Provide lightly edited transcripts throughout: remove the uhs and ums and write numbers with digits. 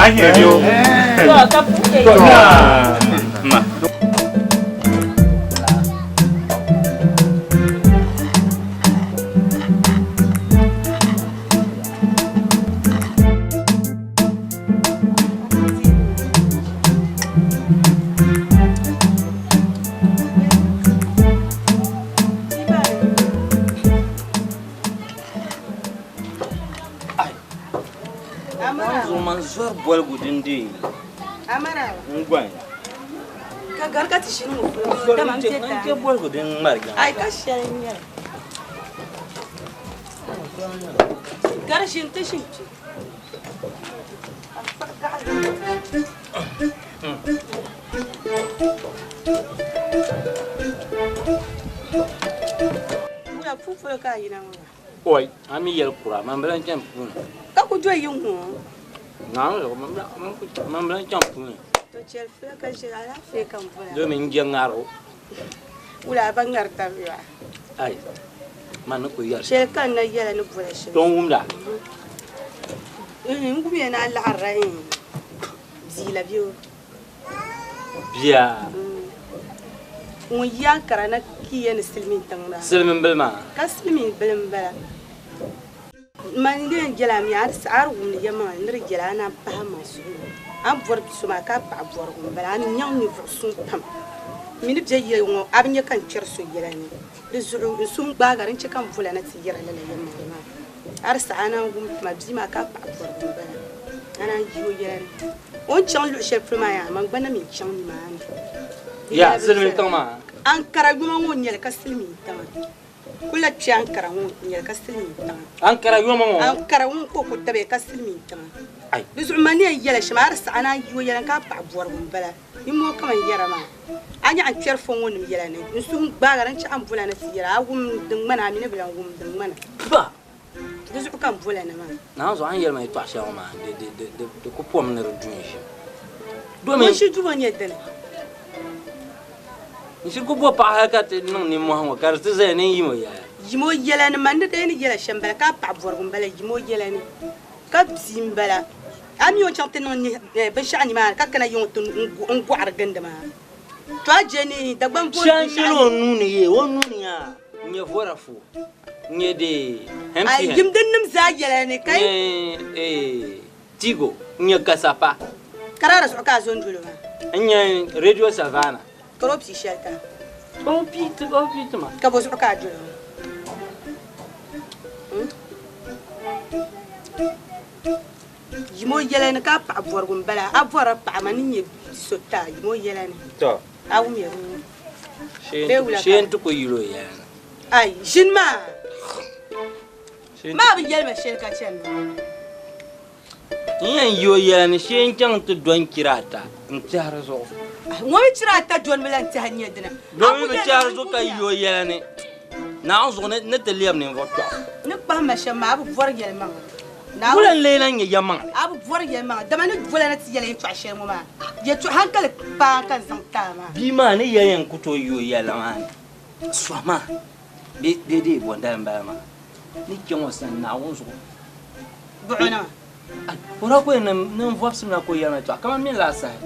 Ahịa To, ka puke. Ma. Man zɔri boligu din deei n gonya Ka gari ka ti shini ŋɔ polo dama n bɛ n chɛ boligu din ŋmari gaŋ Ai ka shɛli n nyɛli. Gari ʒini ti ʒini kpɛ. Wula puu polo ka a yina ŋɔ maa? Oi, a mi yɛli kura man bi lan chani puuni. Ka ku do yiŋ ŋɔ? Naawuni zuɣu man bi lan chani puuni. To chɛli fila ka ʒe alaafee ka n bɔra. Domin n je ŋarigu. Wula a ba ŋari tabi yaa? Ai, man ni kuli yɛli. Shɛli ka n na yɛla ni bɔla shɛli. To n wumda. N wumiya ni a laɣirila bia la bɛ o. Bia. Ŋun yi Ankara na kiya ni silimiin tiŋ maa. Silimiin bili maa. Ka silimiin bili m-bala. Man di yɛn jɛla a mi a di saɣi a di wumdi yɛlimaŋli ni di jɛla a naan pahi a maŋ suhu ni. A ni bɔri bi so maa ka a paɣa bɔrigu m-bala a ni nyaŋ ninvuɣ suŋ pam. M mi ni be yili ŋɔ a bi nya ka n kpɛri so yɛla ni. Di zuɣu n suhu n-gbaagi din chɛ ka m bola na ti yɛra lala yɛlimaŋli maa. A di saɣi a naan wum ti ma bia maa ka a paɣa bɔrigu m-bala. A naan yi o yɛla ni. O ni chaŋ luɣ shɛli polo maa yaa, man gba na mi n-chaŋ nimaani. Ya, silimiin tiŋ maa? Ankara yuma ŋɔ n-nyɛ li ka silimiin tiŋa. Kul la kpe Ankara ŋɔ n-nyɛ li ka silimiin tiŋa. Ankara yuma ŋɔ? Ankara ŋɔ ka o ku tabiya ka silimiin tiŋa. Di zuɣu man ni yɛn yɛla shɛm, a di saɣi a naan yi o yɛla ni ka a paɣa bɔrigu m-bala. Nimmoo kaman yɛra maa, a nyaɣi n-kpɛri fo ŋɔ nim yɛla ni, n suhu n-gbaagi din chɛ a ni bola ni ti yɛra, a wum din ŋmana, a mi ni bi lan wum din ŋmana. Pa! Di zuɣu ka n bola na maa. Naawuni zuɣu a ni yɛli ma yɛtɔɣ shɛli ŋɔ maa, di ku pom ni di du n-ʒim. Domin. Ŋun ʒi dubo nyɛ dini? N shiri ku bo paɣa hal ka ti niŋ nimmɔhi ŋɔ ka di ti zaya ni n yim o yɛla. Yim o yɛla ni, man ni dee ni yɛla shɛm m-bala, ka a paɣ bɔrigu m-bala, yim o yɛla ni, ka bia m-bala. A mi o ni chaŋ ti niŋ binshɛɣu nimaani ka kana yiŋ ti n-gɔɣiri gindi maa. To a je ni Dagbaŋ booni Shɛli binshɛɣu n-nyɛla o nuu ni yee, o nuu ni yaa n-nyɛ Vodafone, n-nyɛ dee Ai, MTN. yim dinnim zaa yɛla ni ka yi. N-nyɛ ee Tigo, n-nyɛ Kasapa. Ka daa di zuɣu ka a zo n-doli o maa. N-nyɛ Radio Savannah. Ka o pii shɛli ti a. O pii ti, o pii ti ma. Ka bɔ zuɣu ka a doli o? Yim o yɛla ni ka a paɣa bɔrigu m-bala, a bɔrila paɣa ma ni nyɛ so ti a, yim o yɛla ni. Tɔ. A wumya bee? Bee wula ka. Shee n-ti ku yil o yɛla ni. Ai, ʒini maa! Maa bi yɛli ma shɛli ka chani maa. N yɛn yi o yɛla ni shee n-chaŋ ti dɔni chira ata n-tɛhi di zuɣu. Ŋɔ mi chira ata dɔni bi lan tɛhi n-nyɛ dina. Dɔni mi bi tɛhi di zuɣu ka yi o yɛla ni. Naawuni zuɣu ni ti lɛbi ninvuɣ kpiɔɣu. Ni kpahim ma shɛm maa, a bi bɔri yɛlimaŋli. Wula n-lee lan nyɛ yɛlimaŋli? A bi bɔri yɛlimaŋli, dama ni vola ni ti yɛli yɛtɔɣ shɛli ŋɔ maa, yɛtɔɣ haŋkali paai ka n zaŋ ti a maa. Bia maa ni yɛli yɛn ku tooi yi o yɛla maa ni, sɔhi maa bee dee bɔndali m-bala maa ni chaŋ o sani Naawuni zuɣu. Buɣu na. Ai, o daa kuli ni n vɔbsim na ka o yɛli ma yɛtɔɣa kaman mini laasahi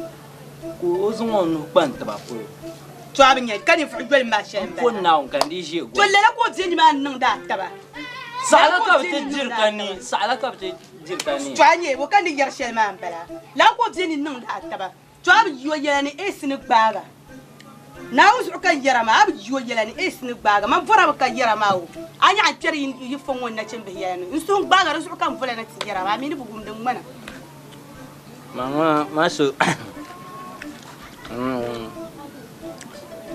ka o zaŋ o nuhi kpa n tiba polo. To a bi nya ka ninvuɣ yoli maa shɛli m-bala. M po Naawuni ka n dii ʒe To goli. lala ka o be nimaani niŋdi a taba. Saɣila ka bɛ ti diri ka neei, saɣila ka bɛ ti diri ka neei. To a nya o ka ni yɛri shɛli maa m-bala. Lala ka o be ni niŋdi a taba. To a bi yi o yɛla ni eesi ni gbaag a. Naawuni zuɣu ka n yɛra maa, a bi yi o yɛla ni eesi ni gbaag a. Man bɔra bi ka yɛra maa o, a nyaɣi n kpɛri yi fo ŋɔ nachimbihi yɛla ni. N suhu n-gbaag a, di zuɣu ka n vola na ti yɛra maa, a mi ni bi wumdi ŋ-ŋmana. Maa maa so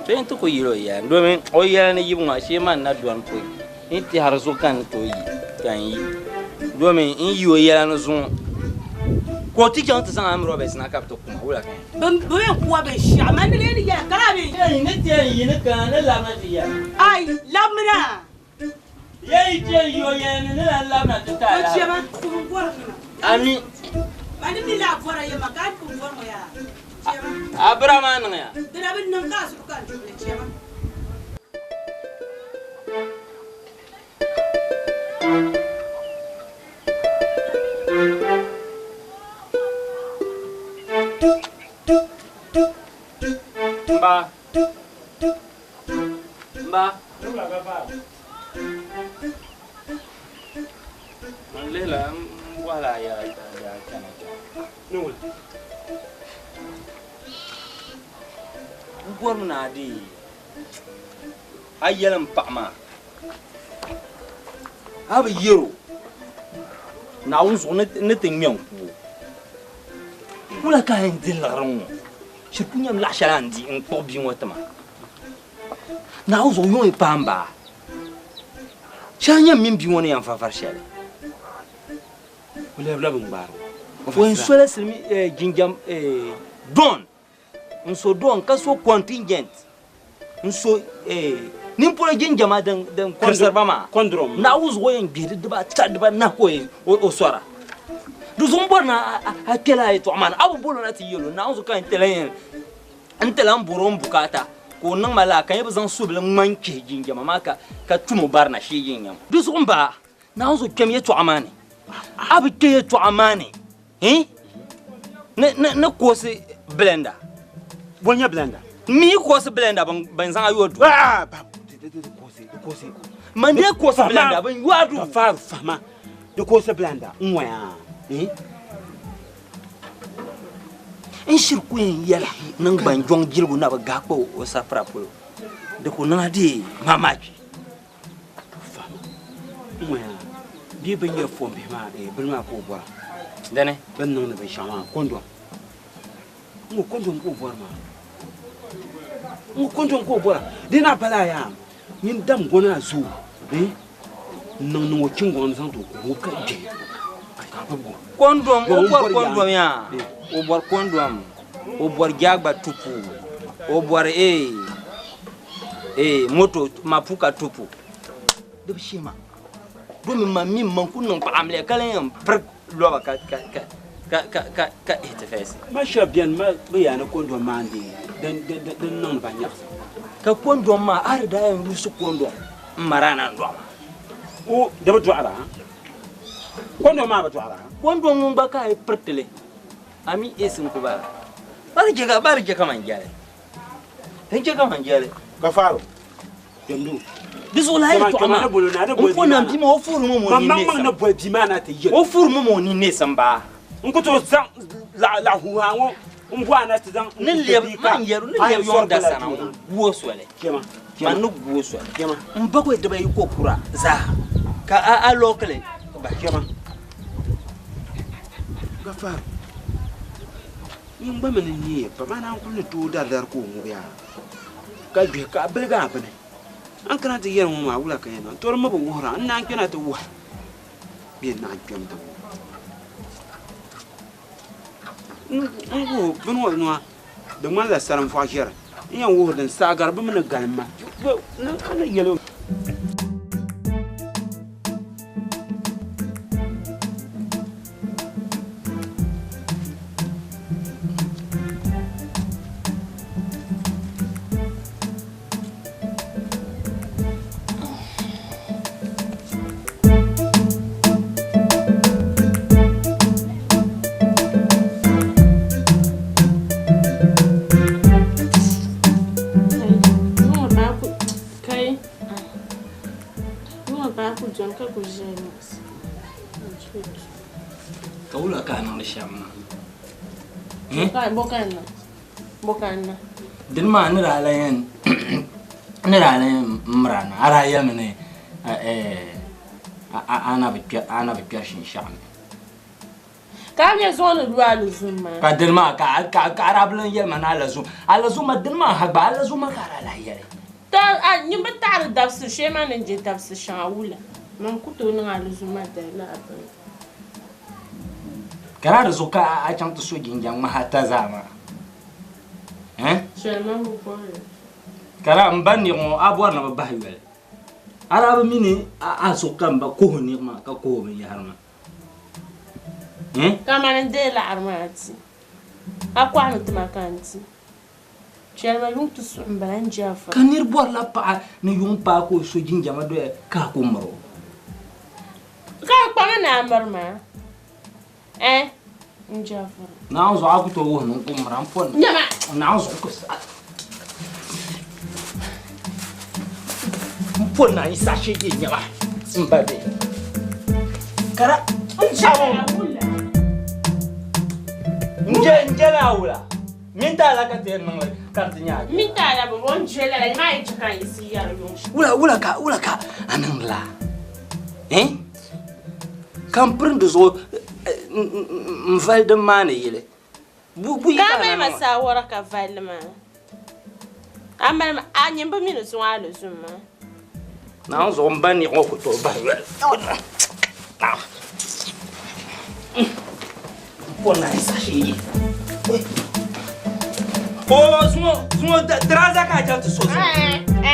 Shee n ti ku yili o yɛla domin o yɛla ni yibu ŋɔ shee man na dɔni pɔi n tɛhiri zuɣu ka n ni tooi yi ka n yi domin n yi o yɛla ni zuŋɔ ka o ti chaŋ ti zaŋ am Roberts na ka bɛ ti kuma wula ka yɛn. Bɛ yɛn kuwa binshɛɣu man ni lee ni yɛla ka laa bɛ. Yɛn ni ti yɛn yi ni kana ni labina ti yɛla. Ai labimina. Yɛn yi ti yɛn yi o yɛla ni ni lan labina ti taai O chɛ ma kum bɔri mi ma. Ami. Ma ni mi laa bɔra yɛ ma ka a kum bɔri ŋɔ yaa. Chɛ ma. A bira maa niŋya. Di na bi niŋ ka a zuɣu ka n duhili chɛ ma. Mba. Mba. N lihila n bɔhila a yɛla ka a daa chana chana. N bɔrimi ni a deei a yɛli m paɣa maa a bi yɛr o Naawuni zuɣu ni ti ŋme n-ku o. Wula ka a yɛn di liɣiri ŋ-ŋɔ? Shiri ku nyam laɣ shɛli a ni di n-kpuɣi bia ŋɔ ti ma. Naawuni zuɣu yuŋ yi paai m ba, shee a nyam mini bia ŋɔ ni yɛn va vari shɛli. O lɛbila bɛ ŋmaar o. O yɛn sola silimi jinjam Don n so Don ka so contingent n so nimpolo jinjama din kɔrisiri ba maa. Naawuni zuɣu o yɛn gbihi di dibaata dibaanahi ka o sɔra. Di zuɣu m bɔri ni a kpe lala yɛtɔɣa maa ni. A bi bol o na ti yɛl o, Naawuni zuɣu ka n ti lan yɛn N ti lan bɔr o ni bukaata ka o niŋ ma laa, ka n yi bi zaŋ subili ŋma n-chihi jinjama maa ka tum o barina shee jinjam. Di zuɣu m-ba, Naawuni zuɣu kpɛm yɛtɔɣa maa ni. A bi kpe yɛtɔɣa maa ni, eh, ni koosi blender. Bɔ n-nyɛ blender? M mi yi koosi blender bɛn zaŋ a yo duu. Ah, ba, di, di, di koosi, di koosi. Man dee koosi blender bɛn yo a duu. Gafaaru, fahima, di koosi blender n-ŋɔya, eh. N shiri ku yɛn yɛla niŋ gbanjɔŋ jiligu na bi gahi kpa o sapira polo, di ku niŋ a dee mamaki. N-ŋɔya bee bɛ ni yɛri fom bihi maa bini maa ka o bɔra. Dini? Bɛ ni niŋdi binshɛɣu maa kɔndɔm. N-ŋɔ kɔndɔm ka o bɔri maa. N-ŋɔ kɔndɔm ka o bɔra. Di na bala yaa nyin dam gɔna a zuɣu n niŋ niŋ o chingɔŋ ni zaŋ ti o ka o ŋub ka gbihi ka a bibig o. Kɔndɔm, o bɔri kɔndɔm yaa, o bɔri kɔndɔm, o bɔri jaagba tupu, o bɔri ee ee moto mapuka tupu. Di bi shee ma domi man mi man ku niŋ paɣamliya ka lan yɛn piri lɔba ka ka ka ka ka ka ka ihti fɛsi. Ma shɛba beni ma bɛ yaa ni kɔndɔm maa n-deei din din din niŋdi ba nyaɣisim. Ka kɔndɔm maa a di daa yɛn yuusi kɔndɔm m-mari a na n-dɔɣi ma. O di bi dɔɣira? Kɔndɔm maa bi dɔɣira? Kɔndɔm ŋun gba ka a yi piriti li a mi eesi n-ku bala. Ba di je ka ba di je kaman jɛli. Di je kaman jɛli. Gafaaro. Kpɛmdu. Di zuɣu lahi yɛltɔɣa maa, n po nam bia maa o fuhiri mi ma o nini neesim. O fuhiri mi ma o nini neesim baa. N ku tooi zaŋ laɣ huuhaa ŋɔ m-bɔhi a na ti zaŋ Ni lɛbi man yɛri ni lɛbi yɔŋ da sana n gu o soli. Man ni gu o soli. M bakɔi dibayi ko kura zaa ka a lɔɔkili bahi. Gafar, nyin gba mi ni neei pam, a naan kul ni tooi daridari ka o ŋubi a. Ka gbihi ka a biligi a bini. A ni kana ti yɛli ŋɔ maa, wula ka yɛn niŋ? Tɔri mi bi wuhir a, n naan kpɛna ti wuhi bee n naan kpɛm ti wuhi. N wuhi bini ŋɔ nua, di ŋmanila sarinfɔɣu ʒiɛri. N yɛn wuhiri din saɣi gari bɛ mi ni galim ma. A ni yɛl o. Ka wula ka a niŋdi shɛm maa? Dini maa ni daa lan yɛn ni daa lan yɛn miri a na a daa yɛlimi ni a na bi kpɛri shinshɛɣu ni. Ka a nyɛ zuɣu ni lu alizum maa. Ka dini maa ka a daa bi lan yɛli ma ni alizum ma dini maa ha gba alizum ma ka a daa lahi yɛli. Tɔ, a nyin bi taɣiri dabisili shee maa ni je dabisi shɛŋa wula? Man ku tooi niŋ alizuma dali lala bini. Ka lala di zuɣu ka a chaŋ ti so jinjam ŋmahi ata zaa maa? Eh? Shɛli man bi bɔri li. Ka lala m ba niɣi ŋɔ a bɔri ni bɛ bahi yoli. A daa bi mi ni a zuɣu ka m ba kuhi niɣi maa ka kuhi o binyɛhiri maa? Eh? Ka mani n-deei laɣiri maa ti. A kɔhimi ti ma ka n ti. Chɛli ma yuŋ ti suɣi m-bala n je a fara. Ka nir bɔrila paɣa ni yuŋ paai ka o so jinjama doya ka a ku miri o. Ka a kpaŋ ni a miri ma, eh, n je a fara. Naawuni zuɣu a ku tooi wuhi ni n ku miri a, m pɔri ni Nyama! Naawuni zuɣu ku saɣi. N pɔri na yi saha shee je nyɛma n ba bihi. Kara n chaŋ n je n je la wula min ta la ka ti yɛn niŋli ka di ti nyɛ a Min ta la bi bɔ n je lala maa yi chɛ ka n yiɣisi yɛri yuŋ. Wula wula ka wula ka a niŋdi la eh ka n piri di zuɣu n vali din maani yili bu bu yi Ka ka a mali a ma niŋ saawara ka valli maa. A mali ma a nyin bi mi ni zuŋ a luzum maa. Naawuni zuɣu n ba niɣi ŋɔ ku tooi bahi yoli. N pɔri na yi saha shee yi. O zuŋɔ zuŋɔ tiraza ka a chaŋ ti so zuŋɔ.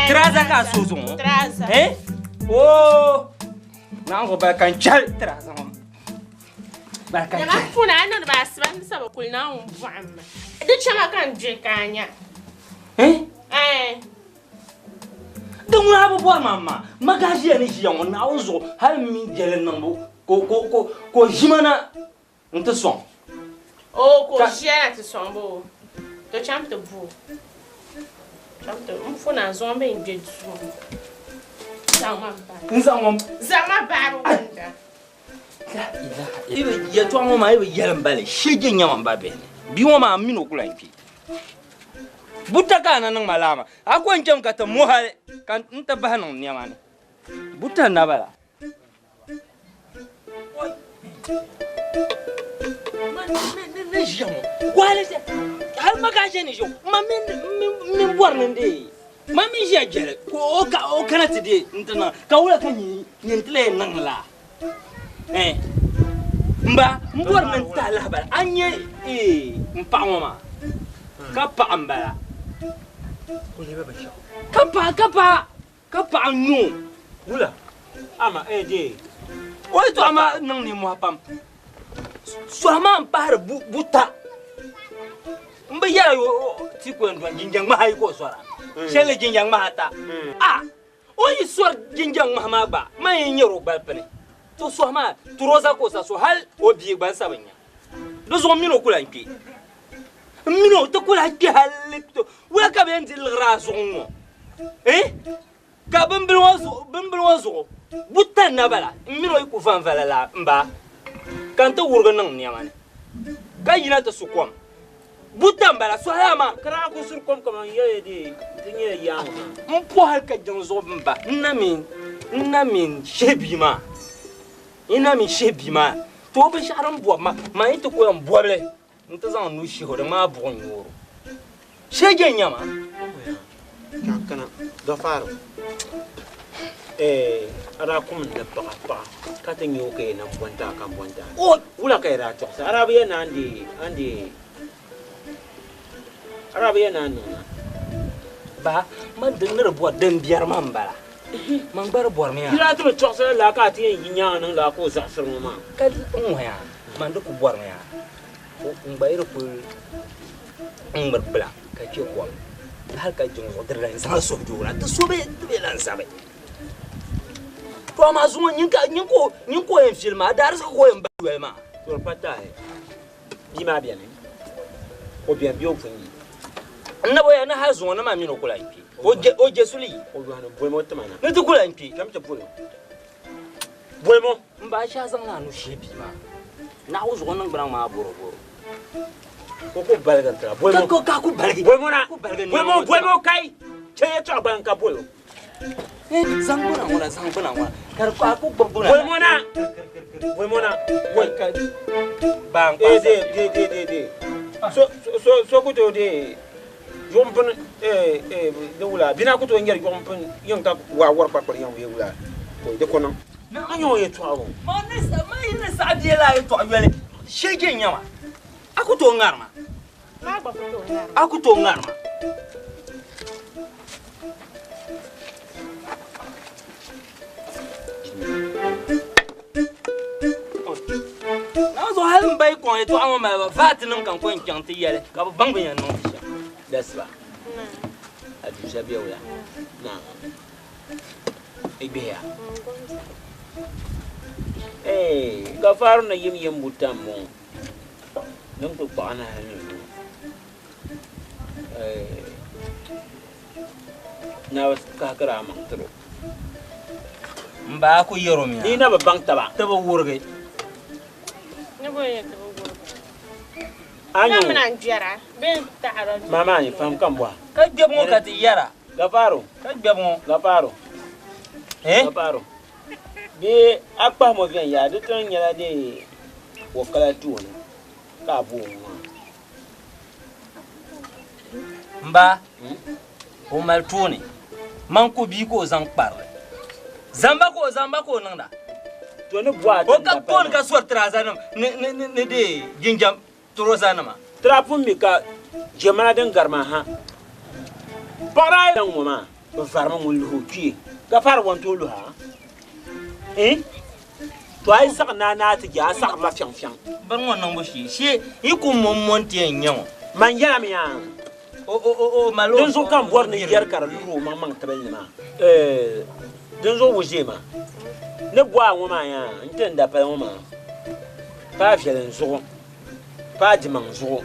Tiraza ka a so zuŋɔ. Tiraza. Eh? O Naawuni zuɣu bala ka n chɛli tiraza ŋɔ. Bala ka n Nyama chɛli. puna a niŋdi ba asiba ni saba kuli Naawuni bɔhim ma. Di chɛma ka n diri ka a nya. Eh? Eh. Di ŋuna a bi bɔri ma ma magaʒiya ni ʒiya ŋɔ Naawuni zuɣu hali m mini jɛli niŋbu ka o ʒi ma na n-ti sɔŋ. O ka o ʒiya na ti sɔŋ ba o to chaŋ ti bu o. Chaŋ ti m puna zuŋɔ bee n-gbe duu ŋɔ. Zaŋ ma bahi. N zaŋ ŋɔ. Zaŋ ma bahi bi wumda. Yɛltɔɣa ŋɔ maa yi bi yɛli m bali shee je nyama m ba bihi ni. Bia ŋɔ maa m mini o ku lahi kpe. Buta ka a na niŋ ma laa maa. A ko n-cham ka ti mo hali ka n ti bahi niŋ nɛma ni. Buta n-na bala. Ni ʒiya ŋɔ gɔhili hali ma ka a ʒe ni ʒe ma min bɔri ni n deei ma mi ʒiya jɛli ka o kana ti deei n ti niŋ ka wula ka nyin ti lee niŋ laa m ba n bɔri ni n tahi lahabali a nya n paɣa ŋɔ maa ka paɣa m bala ka paɣa ka paɣa ka paɣa n nyɛ o. Wula ama eh dee. O yɛltɔɣa maa niŋ ninmɔhi pam. Sɔhi maa m-pahiri buta. M bi yɛra yo ti ku yɛn dɔni jinjɛŋ ŋmahi ayi ka o sɔra. Shɛli ni jinjɛŋ ŋmahi ata. A o yi sɔri jinjɛŋ ŋmahi maa gba man yɛn nyɛri o gbali pini. To sɔhi maa turoza ka o sa so hali o bia gba n-sa bi nya. Di zuɣu m mini o ku lahi kpe. M mini o ti ku lahi kpe hali wula ka bɛ yɛn di liɣiri a zuɣu ŋ-ŋɔ? Eh? Ka bimbili ŋɔ zuɣu, bimbili ŋɔ zuɣu buta n-na bala, m mini o yi ku va n-vala la m-ba, ka n ti wurigi niŋ nɛma ni, ka yina ti su kom. Buta m-bala, sɔhila maa. Ka daa ku suri kom kaman yɛli di ti nyɛla yaaŋa maa. M po hali ka jiŋ zuɣu m-ba, n na mi, n na mi n shihi bia maa, n na mi shihi bia maa. To o binshɛɣu din bɔbi ma, man yi ti ku yɛn bɔbi li n-ti zaŋ n nuu shihi o, di ŋmaai buɣim nyoor o. Shee je n-nyɛ ma. Ka a kana Gafaru, eh, a daa kum n ni paɣa paɣa ka ti nya o ka yi nam bɔnti a ka bɔnti a. Wula ka yi daa tɔɣisi? A daa bi yɛli ni a ni deei, a ni deei, a daa bi yɛli ni a ni niŋ na? Ba, man di ni di bɔri din biɛri ma m-bala. Man gba di bɔrimi yaa. Yi daa ti bi tɔɣisi la laa ka a ti yɛn yi nyaaŋa niŋ laa ka o zaɣisiri ŋɔ maa. Ka n ŋɔ yaa, man di ku bɔrimi yaa. N gba yi di kul ŋmiri kpila ka chɛ kom, hal ka jiŋ zuɣu di di lan zaŋla suhudoo na ti so bee di bee lan zabi. To amaa zuŋɔ nyin ka o yɛn fili maa, daarisiki ka o yɛn bahi yoli maa. To di pa tahi, bia maa beni, o beni bee o pun yi? N na bɔya ni hal zuŋɔ ni maa mini o ku lan kpe, o je suli yi. O yɔhini bolimi o tima na. Ni ti ku lan kpe. Kpɛm ti bol o. Bolimi o. M ba a zaŋla a nu shihi bia maa. Naɣu zuɣu niŋgbuna maa bɔrɔbɔrɔ. O ku baligi n-tira. Bolimi o. Ka ku baligi. Bolimi o na. Ku baligi Bolimi o, bolimi o kai. Chɛ yɛtɔɣa gbaliŋ ka bol o. Zaŋ gbuna ŋɔ na, zaŋ gbuna ŋɔ na. Ka di a ku gbubi gbuna. Bolimi o na. Bolimi o na. Woi. Baa n Eh, de, de, de, de, de. So, so, so ku tooi de yuɣim pini, eh, eh, di wula. Bina ku tooi ŋmɛri yuɣim pini yiŋ ka waa wɔri kparikpari yiŋ bee wula. Oi, di ku niŋ. A nya o yɛtɔɣa ŋɔ. Ma ni sa, ma yi ni saɣi bia laa yɛtɔɣa yoli, shee je n-nya ma. A ku tooi ŋari ma. Ma gba ku tooi ŋari ma. A ku tooi ŋari ma. Naanzuhi hali m ba yi kɔŋ yɛtɔɣa ŋɔ mali ba vaati nim ka n kɔŋ chaŋ ti yɛli ka bɛ baŋ bɛ yɛn niŋ ti shɛm. Dasiba, a duusa be wula? Naam. I gbihiya. Ee, Gafaru ni yim yim buta m-bɔŋɔ. Din kuli kpaɣi ni hali ni zuŋɔ. Ee, naa bi kahigiri a maŋ tiri o. N ba ku yɛro mi Ni na bi baŋ taba. Ti bi wurigi. Ni bo yɛ ti bi wurigi. A Na nyɛ mina n gbɛra bee n taɣara. Mama ni faham kan bɔha. Ka gbɛbu ŋɔ ka ti yɛra. Gafaro. Ka gbɛbu ŋɔ. Gafaro. Eh? Gafaro. Bee a kpahamo viɛnyɛla di tiŋ nyɛla de o kala tooni ka a bo o ŋɔ. N ba o mali tooni man ko bia ka o zaŋ kparili zamba ka o zamba ka o niŋda. To ni bo a O ka tooni ka sori trouser nim ni ni ni ni de jinjam trouser nima. Tira pun mi ka jɛmana din gari maa ha. Paɣa daa yi ŋɔ maa bi varimi ŋun luhi o kpee Gafaro wan tooi luhi a. Eh? To a yi saɣi naa naa ti je a saɣirila fiɛŋ fiɛŋ. Bini ŋɔ niŋbu shee shee yi ku mɔn mɔn ti yɛn nyɛ ŋɔ. Man yɛla mi yaa. O o o o mali o. Dinzuɣu ka n bɔri ni yɛri ka di luri o maŋmaŋ tibili ni maa. Dinzuɣu wuʒee maa ni bɔ a ŋɔ maa yaa n ti n dapali ŋɔ maa paa viɛlim zuɣu paa dimaŋ zuɣu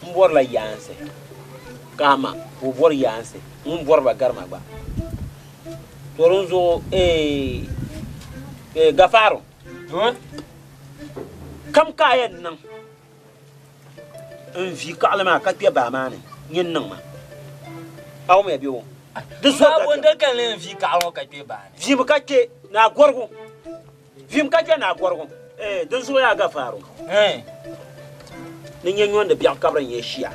n bɔrila yaansi ka a ma ka o bɔri yaansi ŋun bɔri ba gari ma gba. To dinzuɣu Gafaro kam ka a yɛn niŋ n vi kaɣali maa ka kpɛ baa maa ni nyin niŋ ma a wumya bɛ o di so ka bondali ka n vi kaɣali ŋɔ ka kpɛ baa ni vimi ka kpɛ naa gɔrigu vimi ka kpɛ naa gɔrigu dinzuɣu yaa Gafaro ni nyɛ nyɔndi biɛɣu kabiri n nyɛ shia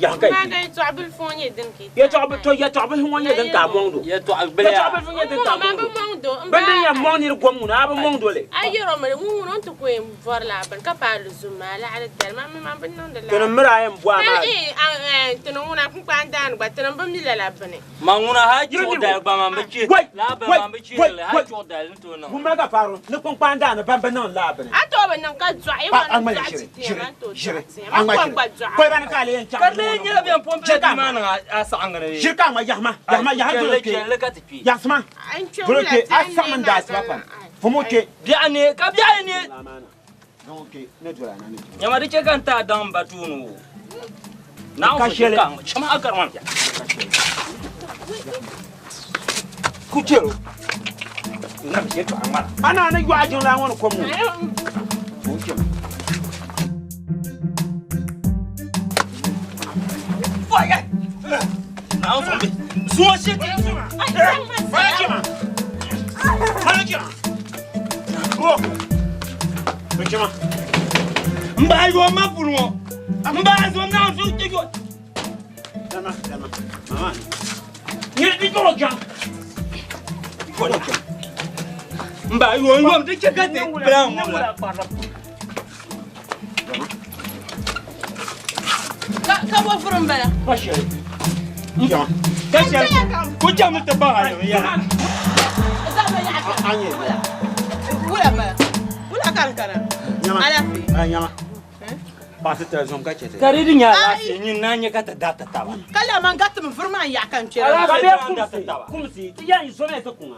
yaha ka yɛtɔɣa bilifu ŋɔ nyɛ din ka a mɔŋdo yɛtɔɣa bilifu nyɛ din ka a mɔŋdo bini din yɛn mɔŋ niri gom ŋuna a bi mɔŋdo li a yɛrɔ mi ŋun ŋun ti ko yɛn bɔri la bini ka paai luzum maa laɣali dali ma mi ma bi niŋdi la tini miri a yɛn bɔ a maa tini ŋuna kpunkpaan daani gba tini bi mi lala bini ma ŋuna ha chuɣu dali gba man bi chi laa bini man bi chi li ha chuɣu dali ni tooi niŋ ŋun Gafaro ni kpunkpaan daani ban bi niŋ laa bini a tooi bi niŋ ka dɔɣi ma ni dɔɣi ti tiɛ ma tooi dɔɣi tiɛ ma kom gba dɔɣi koliba ni ka a lee yɛn chaŋ ka lee nyɛla bɛn pɔmpi la bia maa niŋ a saɣiŋgi ni ʒiri ka a ŋma yahima yahima yaha dolo kpe chɛlli ka ti kpe yasima dolo kpe a saɣim n daa siba pam fumo kpe biɛɣu ne ka biɛɣu ne nyama di chɛ ka n taa daŋ n ba tooni o Ka shɛli chama a karima ku chɛro a naa ni yɔɣa jiŋlaa ŋɔ ni kom ŋɔ N ba yo ma punu ŋɔ n ba zo na zo ti yo dama dama mama ni di jɔrɔ jan n ba yo n ti chɛ ka ti bila ŋɔ la ka bɔ vuri n bala ka shɛli ka shɛli ko chɛmi ti baŋ a ya wula bala wula ka n kana alaafee nyama paɣa ti zom ka chɛ ti ka di di nyɛ alaafee nyin naa nyɛ ka ti da ti taba ka la man gati mi vuri maa n yaɣa ka n kpɛra ka bɛ kumsi kumsi ti yɛn zomya ti kuŋa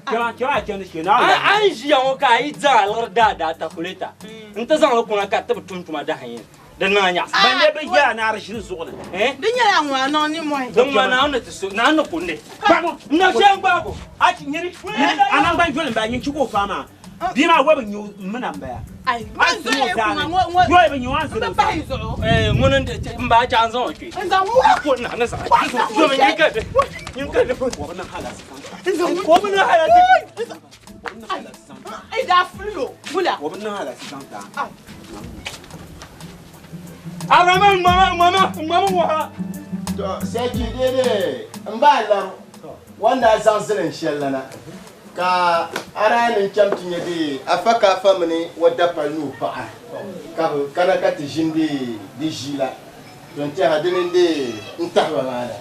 kɛma kɛma a chɛndi shee naa a n ʒiya ŋɔ ka a yi zaŋ aliɣiri daa daa takuleta n ti zaŋ li kuna ka ti bi tum tuma dahin yini di niŋ a nyaɣasa ban lee bi yɛra ni a di ʒini zuɣu ni di nyɛla ŋun a niŋ nimmohi din ŋma naa ni ti so naa ni kundi gbago n na shee n gbaago a ti nyini a nangbani joli n bala nyin chi ka o faa maa bia maa wa bi nyɛ m mina n bala ai man zo ye kuma ŋɔ ŋɔ yɔi bi nyɛ wa n n bi pahi zuɣu ŋuni n ba chaŋ zaŋ o kpe n zaŋ wula ko na ni zaŋ domi nyin ka di nyin ka di o bi niŋ halasi o bi niŋ halasi ai daa fullo wula o bi niŋ halasi zaŋ taa Abraham mama mama mama wa to sai dede n ba laro wanda zaŋ zilin shɛli lana ka a daa ni cham ti nyɛ de afa ka afa mini o dapali ni o paɣa ka bi kana ka ti ʒini de di ʒii la to n tɛha dini n de n tahiba maa la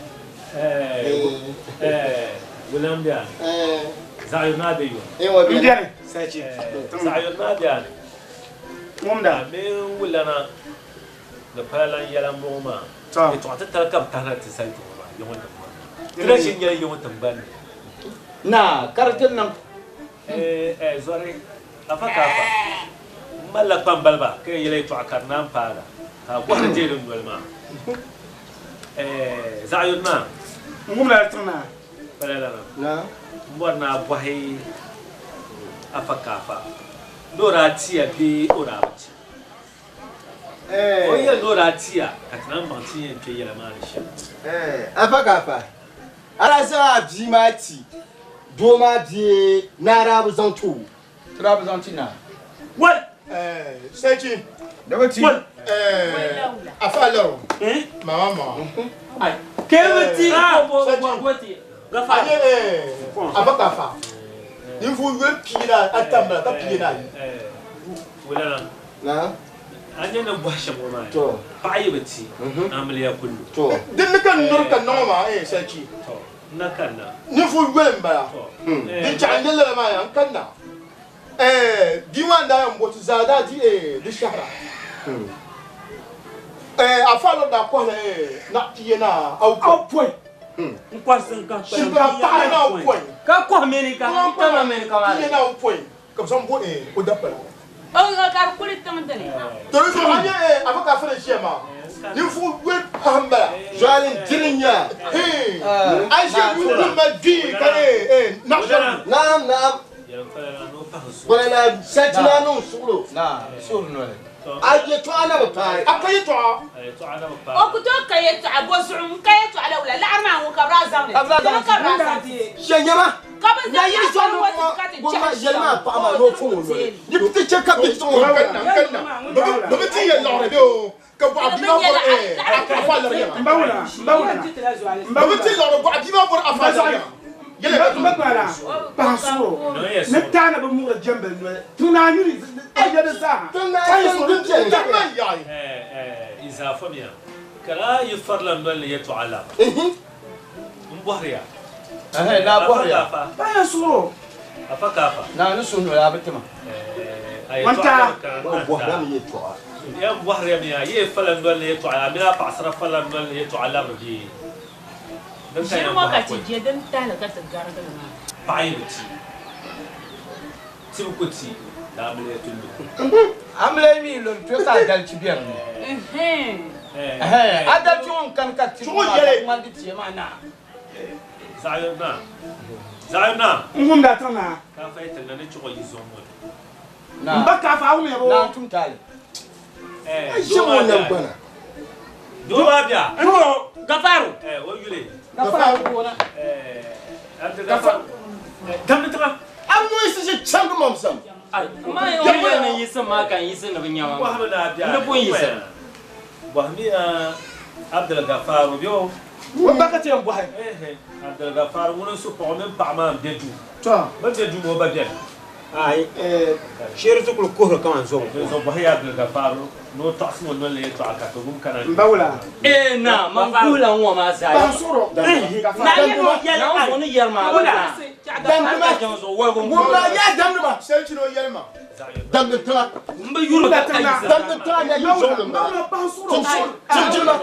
Gulam biani. Zaɣ yoni maa be yom. N biɛni Zaɣ yoni maa biani. Ŋumda mi wulana di pala lan yɛla n bɔŋɔ maa yɛltɔɣa titali ka bi tahina ti sali tiŋ maa yiŋɔ tiŋgbani ti na shini nyɛla yiŋɔ tiŋgbani na ka di ti niŋ zɔri afa ka afa n malila kpambaliba ka yɛn yɛla yɛltɔɣa ka di naan paaga ka a gɔhiri deei din noli maa zaɣ yoni maa n wumla tiŋ naa pala lana na N bɔri ni a bɔhi Afa Kaafa ni o daa ti ya bee o daa bi ti. O yi yɛli ni o daa ti ya ka ti naan baŋ ti ni yɛn kpe yɛla maa ni shɛm. Afa Kaafa, a daa zaŋ a bia maa ti doo maa bee ni a daa bi zaŋ ti o? Ti daa bi zaŋ ti na. Wal! Sɛchi. Di bi ti. Wal! Afa Alaro. Mama mama. Ai, ke ti ko bo bo ti. Gafa. Aye Afa Kaafa. Ninvuɣ yoli pia ni ata m-bala ka pia ni ayi. Wulana. Na. A nya ni bɔhi shɛm ŋɔ maa To. paɣa yi bi ti amiliya kullu. To. Din ni ka n nuri ka niŋ ŋɔ maa Sɛchi. To. N na kanna. Ninvuɣ yoli m-bala. Din chaɣi n yɛli lala maa yaa n kanna. Bia maa n-daa yɛn bo ti zaa daa di di shɛhira. Afa Alɔri daa kɔhila naɣ pia ni awopɔin. N kɔhi sinkahi Shinkafa paɣa ni awopɔin. Ka kɔhi mini ka tama mini ka maa. Pia ni awopɔin ka bɛ zaŋ bo o dapala. O ka di kuli tiŋ dini. To di zuɣu a nya Afa Kaafa ni ʒiya maa ninvuɣ yoli pahi m-bala. Zuali n-diri nya. A ʒiya yuun mali dii ka naɣ shɛli. Naam naam. Kpalala sati naa niŋ suɣulo. Na, suhuri noli. A yɛtɔɣa na bi paai. A ka yɛtɔɣa. O ku tooi ka yɛtɔɣa bɔ zuɣu n ka yɛtɔɣa la wula laɣiri maa ŋɔ ka bɛ daa zaŋ li. Ka bɛ daa zaŋ Ka bɛ daa zaŋ ti. Shɛ nyɛma. Ka bɛ zaŋ Na yili laɣiri zɔri ŋɔ ti ka ti ŋɔ chahi yɛli maa paɣa maa ni o fɔŋ o noli. Yi ti chɛ ka bihi zaŋ o kanna kanna. Bɛ bi ti yɛ laɣiri bee o ka bɔɣa bia maa bɔri afa lari yɛma. Bɛ bi ti laɣiri bɔɣa bia maa bɔri afa lari yɛma. N ba gbala paɣa suɣuro ni taana bi muɣiri jɛmbili noli tiŋ naa yuli a yɛ di zaa Tiŋ naa yuli din beni. Tiŋ maa yaɣi. Izaa famiya ka daa yi farila noli ni yɛtɔɣa lab. N bɔhiri ya. Na bɔhiri ya. Paɣa suɣuro. Afa Kaafa. Na ni suhu noli a bi tima. A yɛtɔɣa lab ka N bɔhiri mi yɛtɔɣa. Yan bɔhiri ya mi ya yi fala noli ni yɛtɔɣa a mini a paɣasara fala noli ni yɛtɔɣa labiri bee? Ʒiri ŋɔ ka ti je din tahili ka ti garigili maa. Paɣa yi bi ti, tibu ku ti, ka amiliya ti lu. Amiliya mi luri to ka adalichi be di ni. Adalichi ŋun kani ka tibu maa ka ŋmani di tia maa naa. Zaɣ yini naa. Zaɣ yini naa. N wumdi a tiŋ naa. Ka a fa yi ti na ni chuɣu yi zom ŋɔ ni. N ba ka a fa a wumya bɔ. Naa n tum taali. Eh, A ʒe ŋɔ nam gbana. Doo maa bia. N Gafaru. Eh, o yuli. Gafaru. Eh, Abdul Gafaru. Damdi tiŋa. A noisi ʒe chamdi mamsam. Ai, ma yi o yɛli ni yisim maa ka n yisim ni bi nya ma. Bɔhimi naa bia. N di pun yisim. Bɔhimi Abdul Gafaru bɛ o. O ba ka ti yɛn bɔhi. Eh, Abdul Gafaru ŋuni n su paɣa o mini paɣa maa n be duu. To. Bɛ be duu maa o ba beni. Ai, sheri ti kuli kuhiri kaman zɔŋ. Dinzuɣu bɔhi ya Abdul Gafaru ni o tɔɣisi ŋɔ noli ni yɛtɔɣa ka ti wum kana. N ba wula. Eh, na, man kuhila ŋɔ maa zaa. Paɣa suɣuro. Na yɛli o yɛli na ŋɔ ni yɛri maa Wula. Damdi ma. Ŋun maa yaa damdi ma. Sɛchi ni o yɛli ma. Damdi tiŋa. N bi yuri ka yiɣisi. Damdi tiŋa na yi zuɣu ni maa. Paɣa suɣuro. Tim jilima.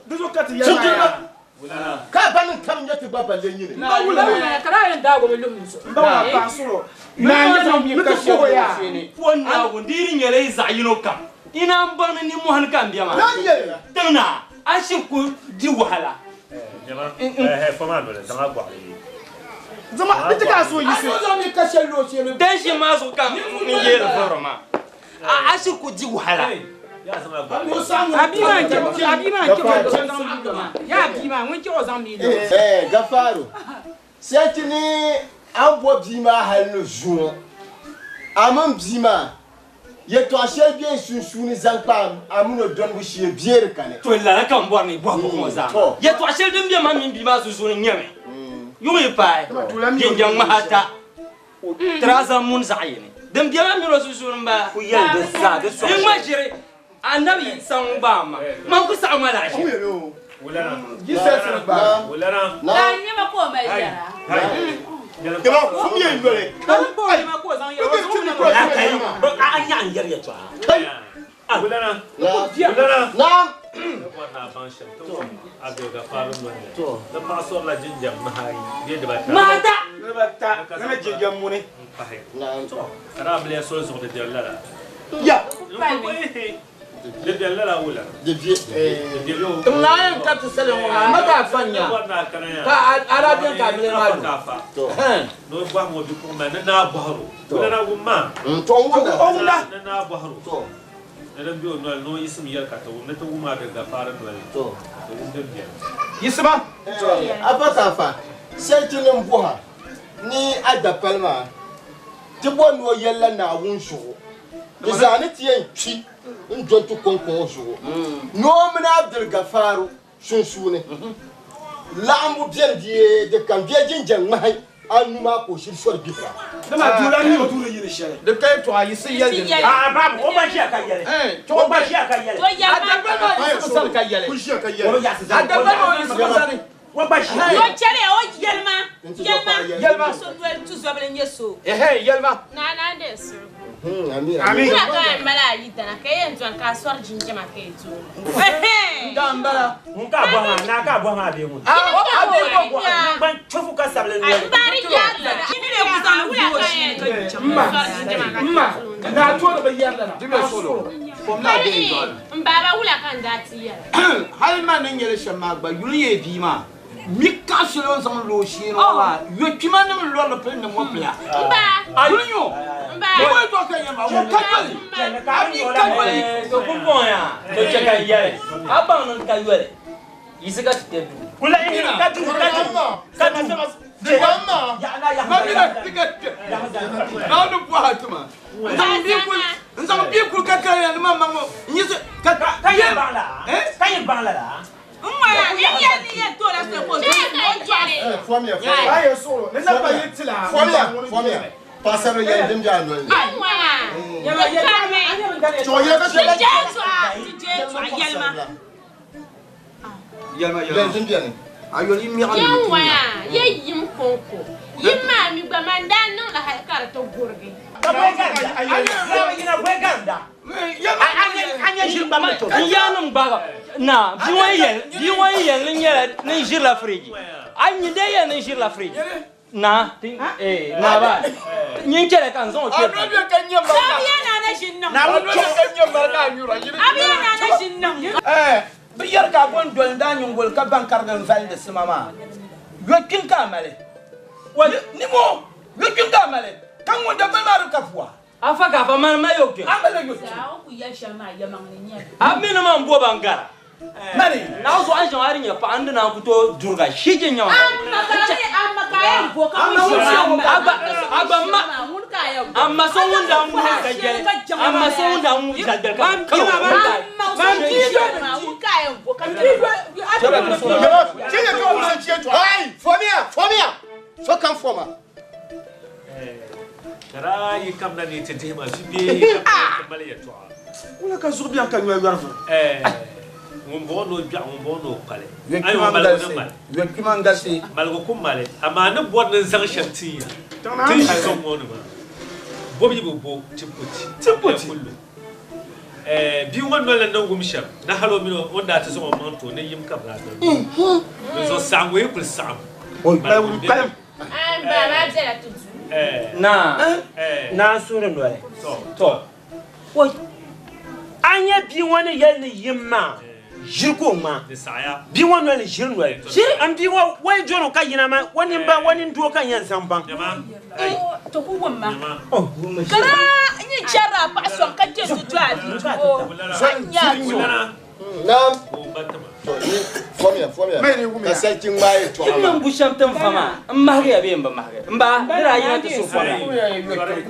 Di zuɣu ka ti yɛli Tim maa jilima. yaa. Ka ba ni tam nyɛ ti gba balle nyini. N ba wula. Ka daa yɛn daagi o mi luhi zuɣu. N ba wula paɣa suɣuro. Naa nyɛ mi ni ka ti kuhi yaa. Pon Naawuni di yi nyɛla yi zaɣ yino kam. Ina n baŋ ni nimmohi ni ka n bɛ maa. Na yɛli. Tiŋ naa, a shiri ku di wahala. Nyama, eh, fama noli, zaŋ a gɔɣili yi. Zama di ti ka a suhu yiɣisi. A zaŋ mi ka shɛli lo shɛli. Dan ʒi maa zuɣu ka n yeeri vɔri maa. A shiri ku di wahala. Ya zaŋ a gɔɣili. A bia maa n chɛ a bia maa n chɛ o zaŋ mi lo maa. Ya bia maa ŋun chɛ o zaŋ mi lo. Eh, Gafaru. Sɛchi ni an bo bia maa hali ni zuŋɔ. A mini bia maa yɛtɔɣa shɛli bɛ sunsuuni zaŋ kpa a mini o dɔnnigu shee biɛri kani. To lala ka n bɔri ni bɔhigu ŋɔ zaa. To. Yɛtɔɣa shɛli din bɛ ma mini bia maa sunsuuni nyɛmi. Yuŋ yi paai jinjɛm ŋmahi ata tiraza muni zaɣ yini. Din bɛ ma mini o sunsuuni m-bala. Ku yɛli di zaa di sɔŋ. N ŋma ʒiri anabi saŋ gbaai ma. Man ku saɣim ma lahi ʒiri. Wulana. Yi sɛsiri gbaai. Wulana. Daa nyɛma ka o mali yɛra. Yɛma fum yɛn noli. Ka n pa o nyɛma ka o zaŋ yɛra o zaŋ o na Ya kai, a nya n yɛri yɛtɔɣa. Wulana. Wulana. Naam. Ne bɔri ni a baŋ shɛm ti wum Abdul Gafaru noli ni. Ni paɣa sɔrila jinjɛm maha ayi bee dibata. Maha ata. Dibata. Ni jinjɛm muni. N pahi. Naam. To, ka daa amiliya soli zuɣu di biɛri lala. Ya. N ku Di bɛn lala wula. Di bɛ. N na yɛn ka ti sali ŋɔ maa, ma ka a fa nya. Ka a daa bɛn ka a bili maa do. N'o bɔhi ŋɔ bipuɣin maa ni naa bɔhiro. Wulana wum maa. Tɔ n wumda. O wumda. Ni naa bɔhiro. Ni din bɛ o noli ni o yisim yɛli ka ti wum ni ti wum a di gafaari noli. Ti wum din bɛni. Yisima. Afa ka afa, sariki nim bɔha ni a dapali maa ti bɔ ni o yɛlila Naawuni zuɣu. Di zaa ni ti yɛn kpi n doli ti kɔŋkɔŋ zuɣu. Ni o mini Abdul Gafaaru sunsuuni laɣimbu bɛni bee di kam bee jinjɛm ŋmahi anu maa ka o shiri sɔri gbihira. Dama duula ni o tuuli yili shɛli. Di ka yɛltɔɣa yisi yɛli din bɛni. Aa babu o gba ʒiya ka yɛli. O gba ʒiya ka yɛli. A dabali maa yiɣisibu sani ka yɛli. A dabali maa yiɣisibu sani. O gba ʒiya. Yo chɛli o yɛlima yɛlima Yɛlima. So noli tuzɔbili n-nyɛ so. Ɛhɛn yɛlima. Naa naa de sirigu. Amin. Amin. Wula ka yɛn mali a yidana ka yɛn dɔn ka a sɔri jinjɛma ka yi tooi. N bala. Ŋun ka bɔhi maa naa ka bɔhi maa bee ŋun. A o a bɛ bɔ bɔ. Gban chofu ka sabili noli. N baari yaari la. Ni le ku zaŋ li gu o shee ka yi chaŋ. Mma mma naa toori bi yɛri lala. Di bɛ solo. Fom naa bɛ yen dɔli. N baaba wula ka n daa ti yɛla. Hali maa ni nyɛli shɛm maa gba yuli yɛ bia maa. Mi kaɣa shɛli o ni zaŋ lo o shee ni ŋɔ maa yokpima nim n lɔrili pili ni mɔpila. N ba. Yuli nyɛ o. N ba. Ni wo tɔɣa ka yɛn maa o ka yoli. A mi ka yoli. To kun bɔŋɔ yaa to chɛ ka n yɛli a baŋ ni n ka yoli yisi ka ti kpɛ duu. Kula ka du ka du ka du. Ma mi na ti ka kpɛ. Naa ni bɔha ti ma. N zaŋ bia kuli ka kaya ni ma maŋ o n yiɣisi ka Ka yɛn baŋ la. Ka yɛn baŋ la la. N ŋmaya n yɛli ni yɛn tooi la soli ka o dɔn o dɔɣili. Fɔmiya fɔmiya. Ayi suɣulo ni naba yi ti la. Fɔmiya fɔmiya. Paɣasarili yɛli din bɛ a noli ni. N ŋmaya. Tɔ yɛ ka Ti shɛli. jɛ tɔɣa ti jɛ tɔɣa yɛlima. Yɛlima Yɛli yɛlima. din bɛni. A yoli miɛɣu ni Yɛn mi ti ŋmaya nya. yɛ yim konko. Yim maa mi gba man daa niŋ la hali ka di ti gurigi. Ka bɔyi garinda. Yina bɔyi garinda. A nyɛ ʒiri gba mi to. N yaa nim gbaagi na bia ŋɔ yɛli bia ŋɔ yɛli ni nyɛla ni n ʒirila firiji a nyin dee yɛli ni n ʒirila firiji na ti naa ba nyin chɛli ka n zaŋ o A kpɛ nɔ bɛ ka nyɛ mari. Abiya naa na ʒi niŋ. A nɔ bɛ ka nyɛ mari ka a nyura. Abiya naa na ʒi niŋ. Ɛɛ bi yɛri ka a bɔ n doli daa nyingoli ka ban karigi n valindi sima maa yokpin ka a mali ni mo yokpin ka a mali ka ŋun dabali maa di ka puwa. Afa ka afa mani ma yokpin. A mali yokpin. Zaa o ku yɛli shɛm maa yɛmaŋli nyɛli. A mi ni man bo ban gara. Mani. Na zuɣu an shɛŋa a di nyɛ paɣa n di naan ku tooi duriga shi je nyɛma. Amma ka yɛn bo ka Amma ŋun ŋun ʒi ʒi maa. Agba agba ma Ŋun ka yɛn bo. amma so ŋun daa ŋun ka jɛli amma so ŋun daa ŋun ka jɛli ka Amma so ŋun ʒi maa ŋun ka yɛn bo ka Cɛ yɛ ka wulisi tiɛ tɔ. Ayi fɔmiya fɔmiya. So kam fɔma. Kara yi kam na ni ti dihi ma fi bee yi kam na ti mali yɛltɔɣa. Wula ka zuɣu biɛni ka nyoya yɔri vuri. Ŋun bɔŋɔ ni o gbiɛɣu ŋun bɔŋɔ ni o kpali. Ayi ŋun maligu ni mali. Yokpima n galisi. Maligu ku mali amaa ni bɔri ni n zaŋ shɛm tin ya. Ti ʒi sɔŋ ŋɔ ni maa. Bobu yi bi bo ti kuti. Ti kuti. Bia ŋɔ noli ni wum shɛm ni hali o mini o ni daa ti zaŋ o maŋ ti o ni yim ka bi daa doli. Di zuɣu saɣingu yi kuli saɣim. Kpalim kpalim. N baaba bɛla ti duu. Na Naa suhuri noli. Tɔ. A nyɛ bia ŋɔ ni yɛli ni yim maa ʒiri ka o ŋmaa. Bia ŋɔ noli ni ʒiri noli. N bia ŋɔ o yi dɔni o ka yina maa o nin ba o nin doo ka n yɛn zaŋ baŋ. To ku wum ma. Kara n yi chɛri a paɣa sɔŋ ka chɛ ti dɔɣi a bia o. A nya a Naam. Fɔmiya fɔmiya. Ka sariki ŋmaa yɛltɔɣa Ti maa. niŋ bu shɛm ti n fa maa n mahigiya bee n bi mahigi n ba di daa yina ti so fɔmiya.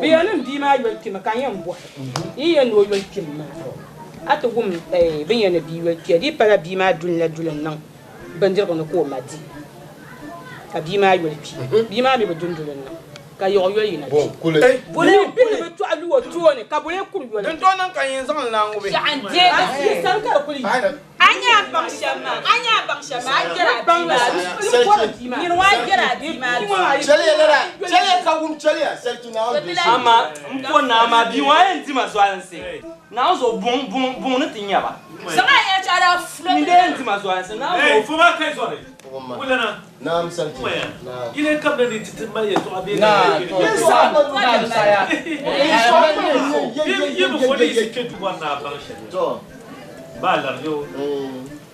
Bi yɛn ni bia maa yoli kpimi ka n yɛn bɔhi yi yɛn ni o yoli kpimi maa a ti wum bin yɛn ni bia yoli kpiya di pala bia maa duli la duli n niŋ bindirigu ni ka o ma di ka bia maa yoli kpi bia maa mi bi dun duli n niŋ ka yɔɣu yoli yina Bon kule. Bole bili bi tɔɣi lu o tooni ka bole kuri yoli. Din tɔɔ niŋ ka yɛn zaŋ li na ŋubi. Shɛɣu n deegi. Sani ka di kuli yi. A nyɛ a baŋ shɛm maa a nyɛ a baŋ shɛm maa a jɛra a bia maa nyini wa a jɛra a bia maa. Chɛliya lala chɛliya ka wum chɛliya sariki Naawuni bɛ. Ama n po naa maa bia ŋɔ a yɛn di ma zualinsi. Naa zuɣu buŋ buŋ buŋ ni ti nyɛba. Zaŋ a yɛn chaɣa daa fulo. N dee yɛn di ma zualinsi naa zuɣu. Foma kai zɔri. Wulana. Naam sariki. Naam. Ile kam na ni ti ti mali yɛltɔɣa bee. Na to na saya. Yi bi fo ni yi si kpɛ duu ŋɔ naa baŋ shɛli. Tɔ. Ba lari yo.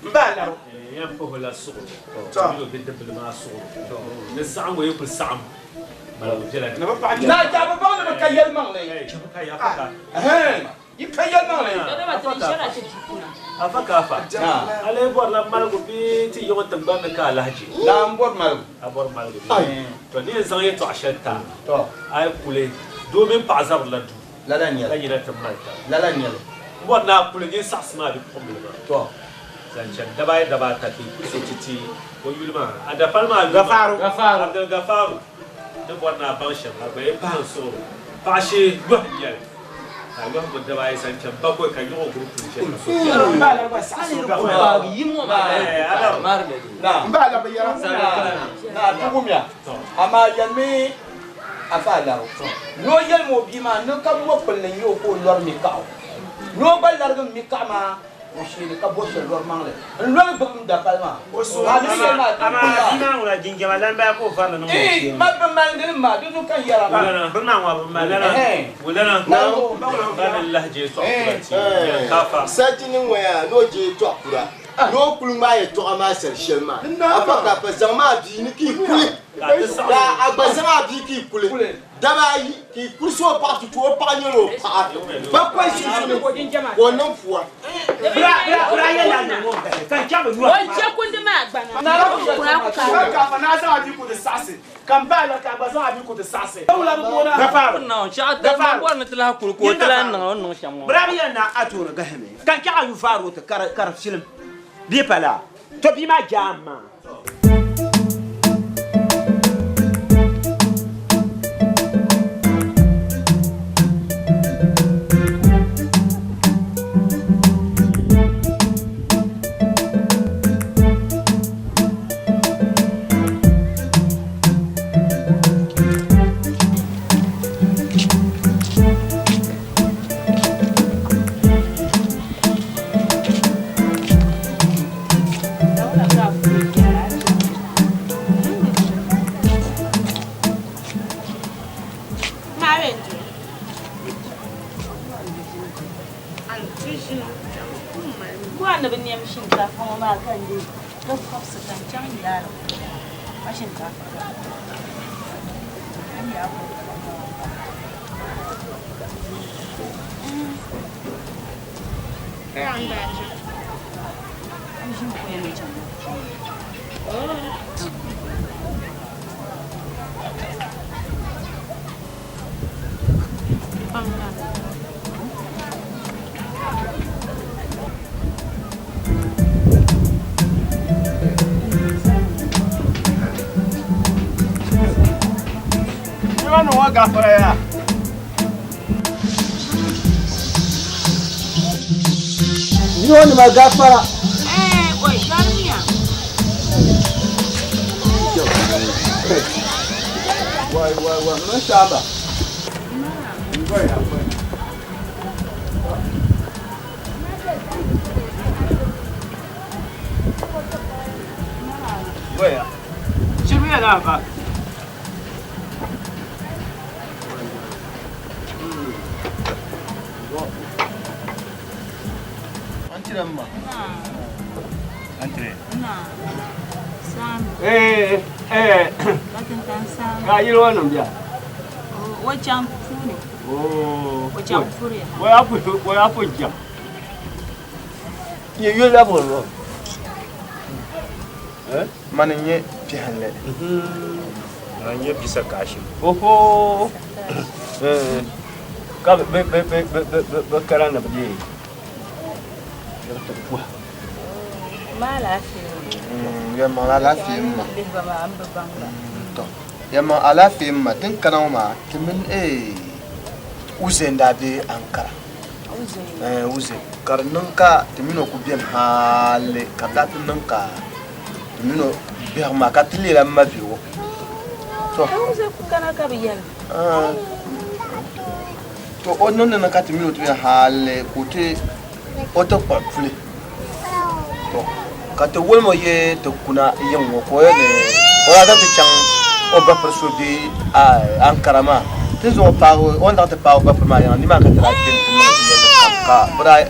N ba lari. Yan pahi la suɣuri. Ti mi bidibili maa suɣuri. Ni saɣingu yi kuli saɣim maligu biɛla ni. Naa jaa bi baŋ ni bi ka yɛlimaŋli. Yi ka yɛlimaŋli. Afa ka afa. A lee bɔrila maligu bee ti yiŋɔ tiŋgbani ni ka alahaji? Naa m bɔri maligu. A bɔri maligu bee? To ni yɛn zaŋ yɛtɔɣa shɛli ti a, a yi kuli doo mini paɣa zabirila duu. Lala n-nyɛ li. Ka yina ti mali taba. Lala n-nyɛ li. M bɔri ni a kuli nyin saɣisi maa bipuɣimbila maa. Tɔ! Zaŋ chani dabaayi dabaata ka yi kuli so ti ti o yuli maa. A dapali maa yuli maa. Gafaaru. Gafaaru. Abdul Gafaaru. Ni bɔri ni a baŋ shɛm, a gba yi pahi n suɣiri o. Paɣa shee yɔhi n-nyɛ li. Ka a yɔhi ŋɔ dabaayi zaŋ chani bakɔi ka nyɔɣ o guri puli chani ka so piɛla. M ba la gba saɣisi o Gafaaru. M ba la bi yɛra. Naa, ti wumya. Amaa yɛlimi Afa Alaro ni o yɛlim o bia maa ni ka mɔkpilli n-nyɛ o ka o lɔri mi kaɣu, ni o gba larigim mi kaɣu maa o shee ni ka bo shɛli lɔri maŋli n-lɔli gbubi m dapali maa. A ni yɛli maa ti Amaa ku bia maa ŋuna jinjama lambaya ka o varili niŋ o Ii, shee ni. ma bi malindi li maa, di zuɣu ka n yɛra maa. Bɛ maa ŋɔ bi malindi. Ɛhɛn. Sarchi ni ŋɔya ni o je yɛtɔɣ kura ni o kuli ŋmaai yɛtɔɣa maa sali shɛli maa, afa ka pa zaŋ maa bia ni ka yi kuli. Ka a gba zaŋ a bia ka yi kuli daba ayi ka yi kurisi o paɣa ti ti o paɣa nyɛla o paɣa bakɔi sunsuuni ka o niŋ pua. To bia maa jaam maa. Yino gafara. Wai wai wai, mun saba. Goya. Shirya na ba. Eh, eh. Ka yili wa niŋ biya. O chaŋ puuni. Oh. O chaŋ puriya. O ya pu o ya pu jam. Ye yuli la bolo. Eh? Mani n-nyɛ piɛhinli. Na nyɛ bisa kashi. Oho. Eh. Ka bɛ bɛ bɛ bɛ bɛ bɛ kara na bi deei. Ma alaafee. Yɛlimaŋli alaafee m-ma. Tɔ yɛlimaŋli alaafee m-ma din kana ŋɔ maa ti mini Uze n-daa be Ankara. Uze ka di niŋ ka ti mini o kuli beni hali ka di daa ti niŋ ka ti mini o biɛhigu maa ka ti leela m ma bihigu. Tɔ Uze ku kana ka bi yɛli. To o niŋdi ni ka ti mini o ti beni hali ka o ti o ti kpuɣi puli. To ka ti wolim o yi ti kuna yiŋ ŋɔ ka o yɛli ni o daa zaŋ ti chaŋ o bapiri so be Ankara maa. Ti ni zaŋ o paagi o ni zaŋ ti paagi o bapiri maa yiŋa nimaani ka ti daa kpe nti niŋ yɛlli kam ka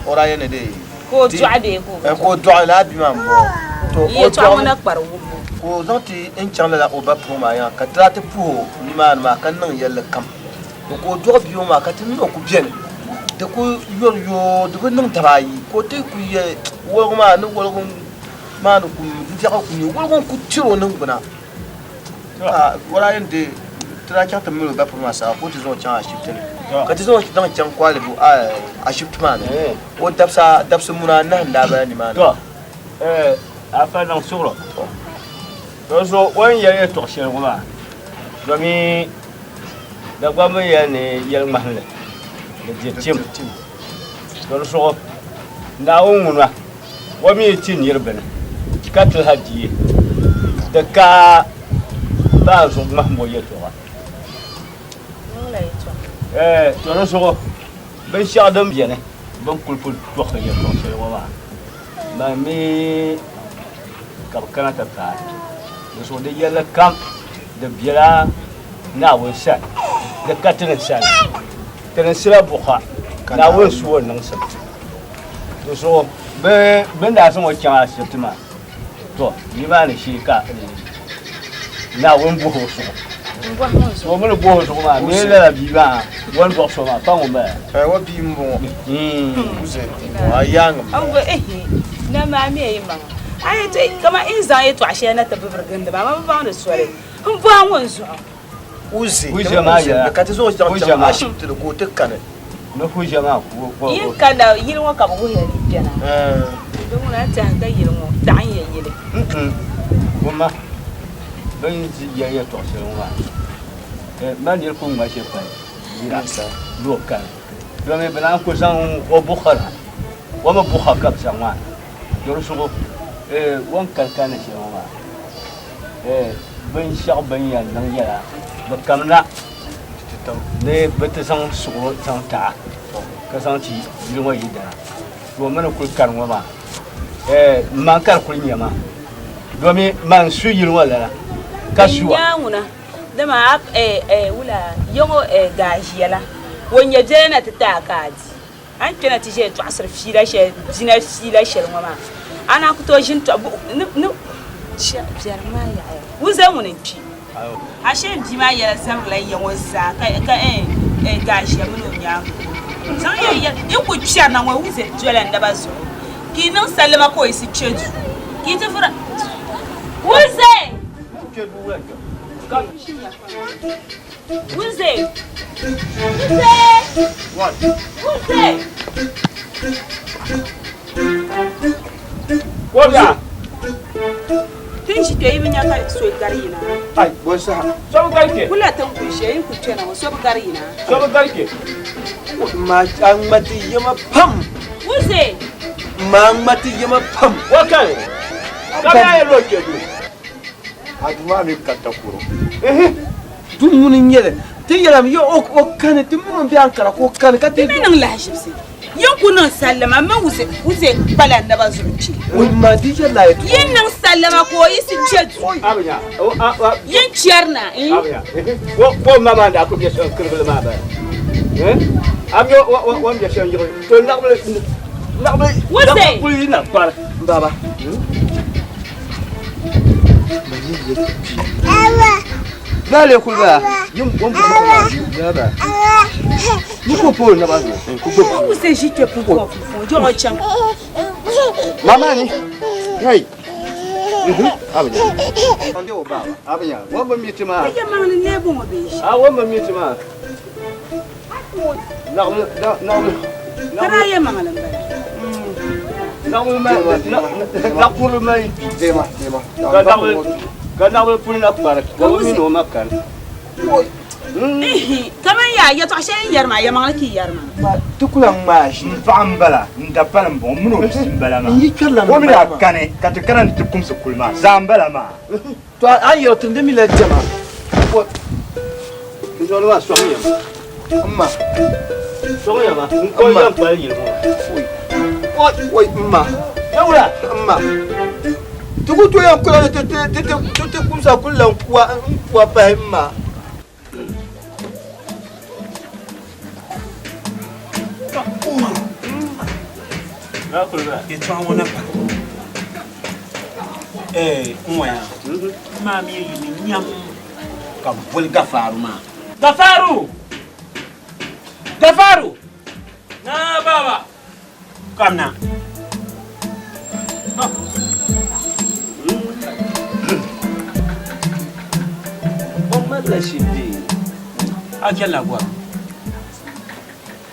o daa yɛli ni dee Ka o dɔɣi bee ka o bi Ka o dɔɣi laa bia maa m-bɔŋɔ. To N yɛltɔɣa ŋɔ na kpari wumbu. Ka o zaŋ ti n-chaŋ lala o ba puhi maa yiŋa ka ti daa ti puhi o nimaani maa ka niŋ yɛlli kam. To ka o dɔɣi bia ŋɔ maa ka ti mi o ku beni. Di ku yɔri yoo di bi niŋ daba ayi ka o ti ku yɛli wɔligu maa ni wɔligu maa ni ku biɛɣu ku nyɛ wɔligu n-ku tiri o niŋgbuna. Ka o daa yɛn deei ti daa chaŋ ti mali o ba puri maa saha ka o ti zaŋ o chaŋ ashibiti ni ka ti zaŋ o zaŋ chaŋ Kwalibu ashibiti maa ni o dabisa dabisi muna anahi n-daa bala nimaani. To afa niŋ suɣulo to zuɣu o ni yɛli yɛltɔɣ shɛli ŋɔ maa domi Dagbamba yɛli ni yɛli ŋmahinli di diri tim to di zuɣu Naawuni ŋuna o mi ti nir bini ka tiliha bia di ka baa zuɣu ŋmahimbu yɛltɔɣa. To di zuɣu binshɛɣu din beni bɛ ni kuli pun tɔɣisi yɛltɔɣ shɛli ŋɔ maa, man mi ka bɛ kana ti paai. Di zuɣu di yɛlli kam di bela Naawuni sani, di ka ti ni sani. Ti ni sila buɣa Naawuni su o niŋsim. Di zuɣu bɛ ni daa zaŋ o chaŋ asibiti maa, tɔ nimaani shee ka Naawuni bɔhi o zuɣu. O mi ni bɔhi o zuɣu maa, mi lala bia maa o ni dɔɣi so maa pa ŋun bala. O bia m-bɔŋɔ. Uze m-bɔŋɔ, a yaaŋa m-bala. Na maa mi yi maŋa. A yi ti kaman n zaŋ yɛtɔɣ shɛli na ti bibiri gindi ma, amaa bɛ baŋdi soli. M bɔhi ŋun zuɣu. Uzi, ka ti zaŋ o chaŋ chaŋ ashibiti ni ka o ti kani. Ni Hujja maa ku Yin ka yili ŋɔ ka bɛ wuhiya ni kpɛna. Di ŋuna n tɛha ka yili ŋɔ taɣi n ya yili. Wumma, bɛ ni yɛli yɛtɔɣ shɛli ŋɔ maa, man nir ku ŋma ʒe pali yira ni o kani, domi bɛ naan ku zaŋ o buɣa na, o mi buɣa ka bɛ zaŋ maa na. Di zuɣu o ni kani kanni shɛli ŋɔ maa, binshɛɣu bɛ ni yɛn niŋ nyɛla bɛ kamina ni bɛ ti zaŋ suɣuri zaŋ ti a ka zaŋ ti yili ŋɔ yidana. To o mi ni kuli kari ŋɔ maa, man ka di kuli nya maa domi man su yili ŋɔ lana ka su a. N ŋuna dama a wula ya ŋɔ gaaʒiya la o nya biɛla na ti ti a ka a di. A ni kpɛna ti ʒiya tɔɣisiri fiila shɛli dina fiila shɛli ŋɔ maa, a naan ku tooi ʒini tɔɣi ni ni biɛrim maa yaɣiya. Wuza ŋuni n-kpi. Ashe m bia maa yɛla zabirila ya ŋɔ zaa ka ka Gaashia mini o nyaaŋa zaŋ ya yɛli yi ku kpɛrina ŋɔ wuza dola n naba zuɣu ka yi niŋ salima ka o yiɣisi kpe duu ka yi ti vura Wuza! Wuze! Wuze! Wuze! Wabia! Ti ni ʒi kpe yi bi nya ka so gari yina. Ai, bon saha. So bi gari kpe. Kula ti ni kuli ʒiya yi ni kuli kpɛna ŋɔ so bi gari yina. So bi gari kpe. Ma a ŋmati yɛma pam. Wuze! Ma a ŋmati yɛma pam. Wa kani? Ka bɛ a yɛli o kpe duu. A duu maa mi ka takoro. Du ŋuni n-nyɛ li? Ti yɛlimi ya o kani, ti mini o m-be Ankara ka o kani ka ti. Ti mi niŋ lahiʒibisi. Yin ku niŋ sallama m mini Wuze kpala naba zuɣu kpe. O ma di yɛlila a yɛtɔɣa. Yin niŋ sallama ka o yiɣisi kpe duu. Yin kpɛri na. Ka o ma maa daa kuli be shɛm kirigili maa bala. A mi o ni be shɛm yiɣi to naɣibili Wuze! kuli yi na kpari. M baba. Lala kuli bala yim o ni bala ni ko po naba zuɣu ku gbubi. Wuze ʒi kpe pumpɔŋ pumpɔŋ jɔŋ o chaŋ. Mama ni hey abinya abinya ŋɔ bi mi ti maa. Ti yɛlimaŋli neebu ŋɔ bee ʒi. A ŋɔ bi mi ti maa. Naɣibili naɣibili. Ka daa yɛlimaŋli m-bala. Naɣibili ma naɣikurili ma yi kpi. Ka naɣibili ka naɣibili puli na kpari ka bi mini o ma kani. Kaman yaa yɛtɔɣ shɛli n yɛri maa yɛlimaŋli ka yi yɛri maa. Ti ku lahi ŋmaai ʒi. M paɣa m-bala, n dapali m-bɔŋɔ, m mini o bia m-bala maa. N yi kpɛrila O mini a kani ka ti kana ni ti kumsi kuli maa zaa m-bala maa. To a ni yɛri ti ni di mi la diɛma. N zɔri maa sɔŋ ya ma. M ma. Sɔŋ ya ma. N ko yɛn kpali yili ŋɔ. Oi, oi, m ma. Yawula. M ma. Ti ku tooi yɛn kula ni ti ti ti ti kumsa kuli lan kuwa n kuwa pahi m ma. Yɛltɔɣa ŋɔ na pa. Ɛɛ n ŋɔya maa mi yi ni nyam ka boli Gafaaru maa. Gafaaru! Gafaaru! Naa baba! Kamina. O malila shiri A chɛlila gɔrim.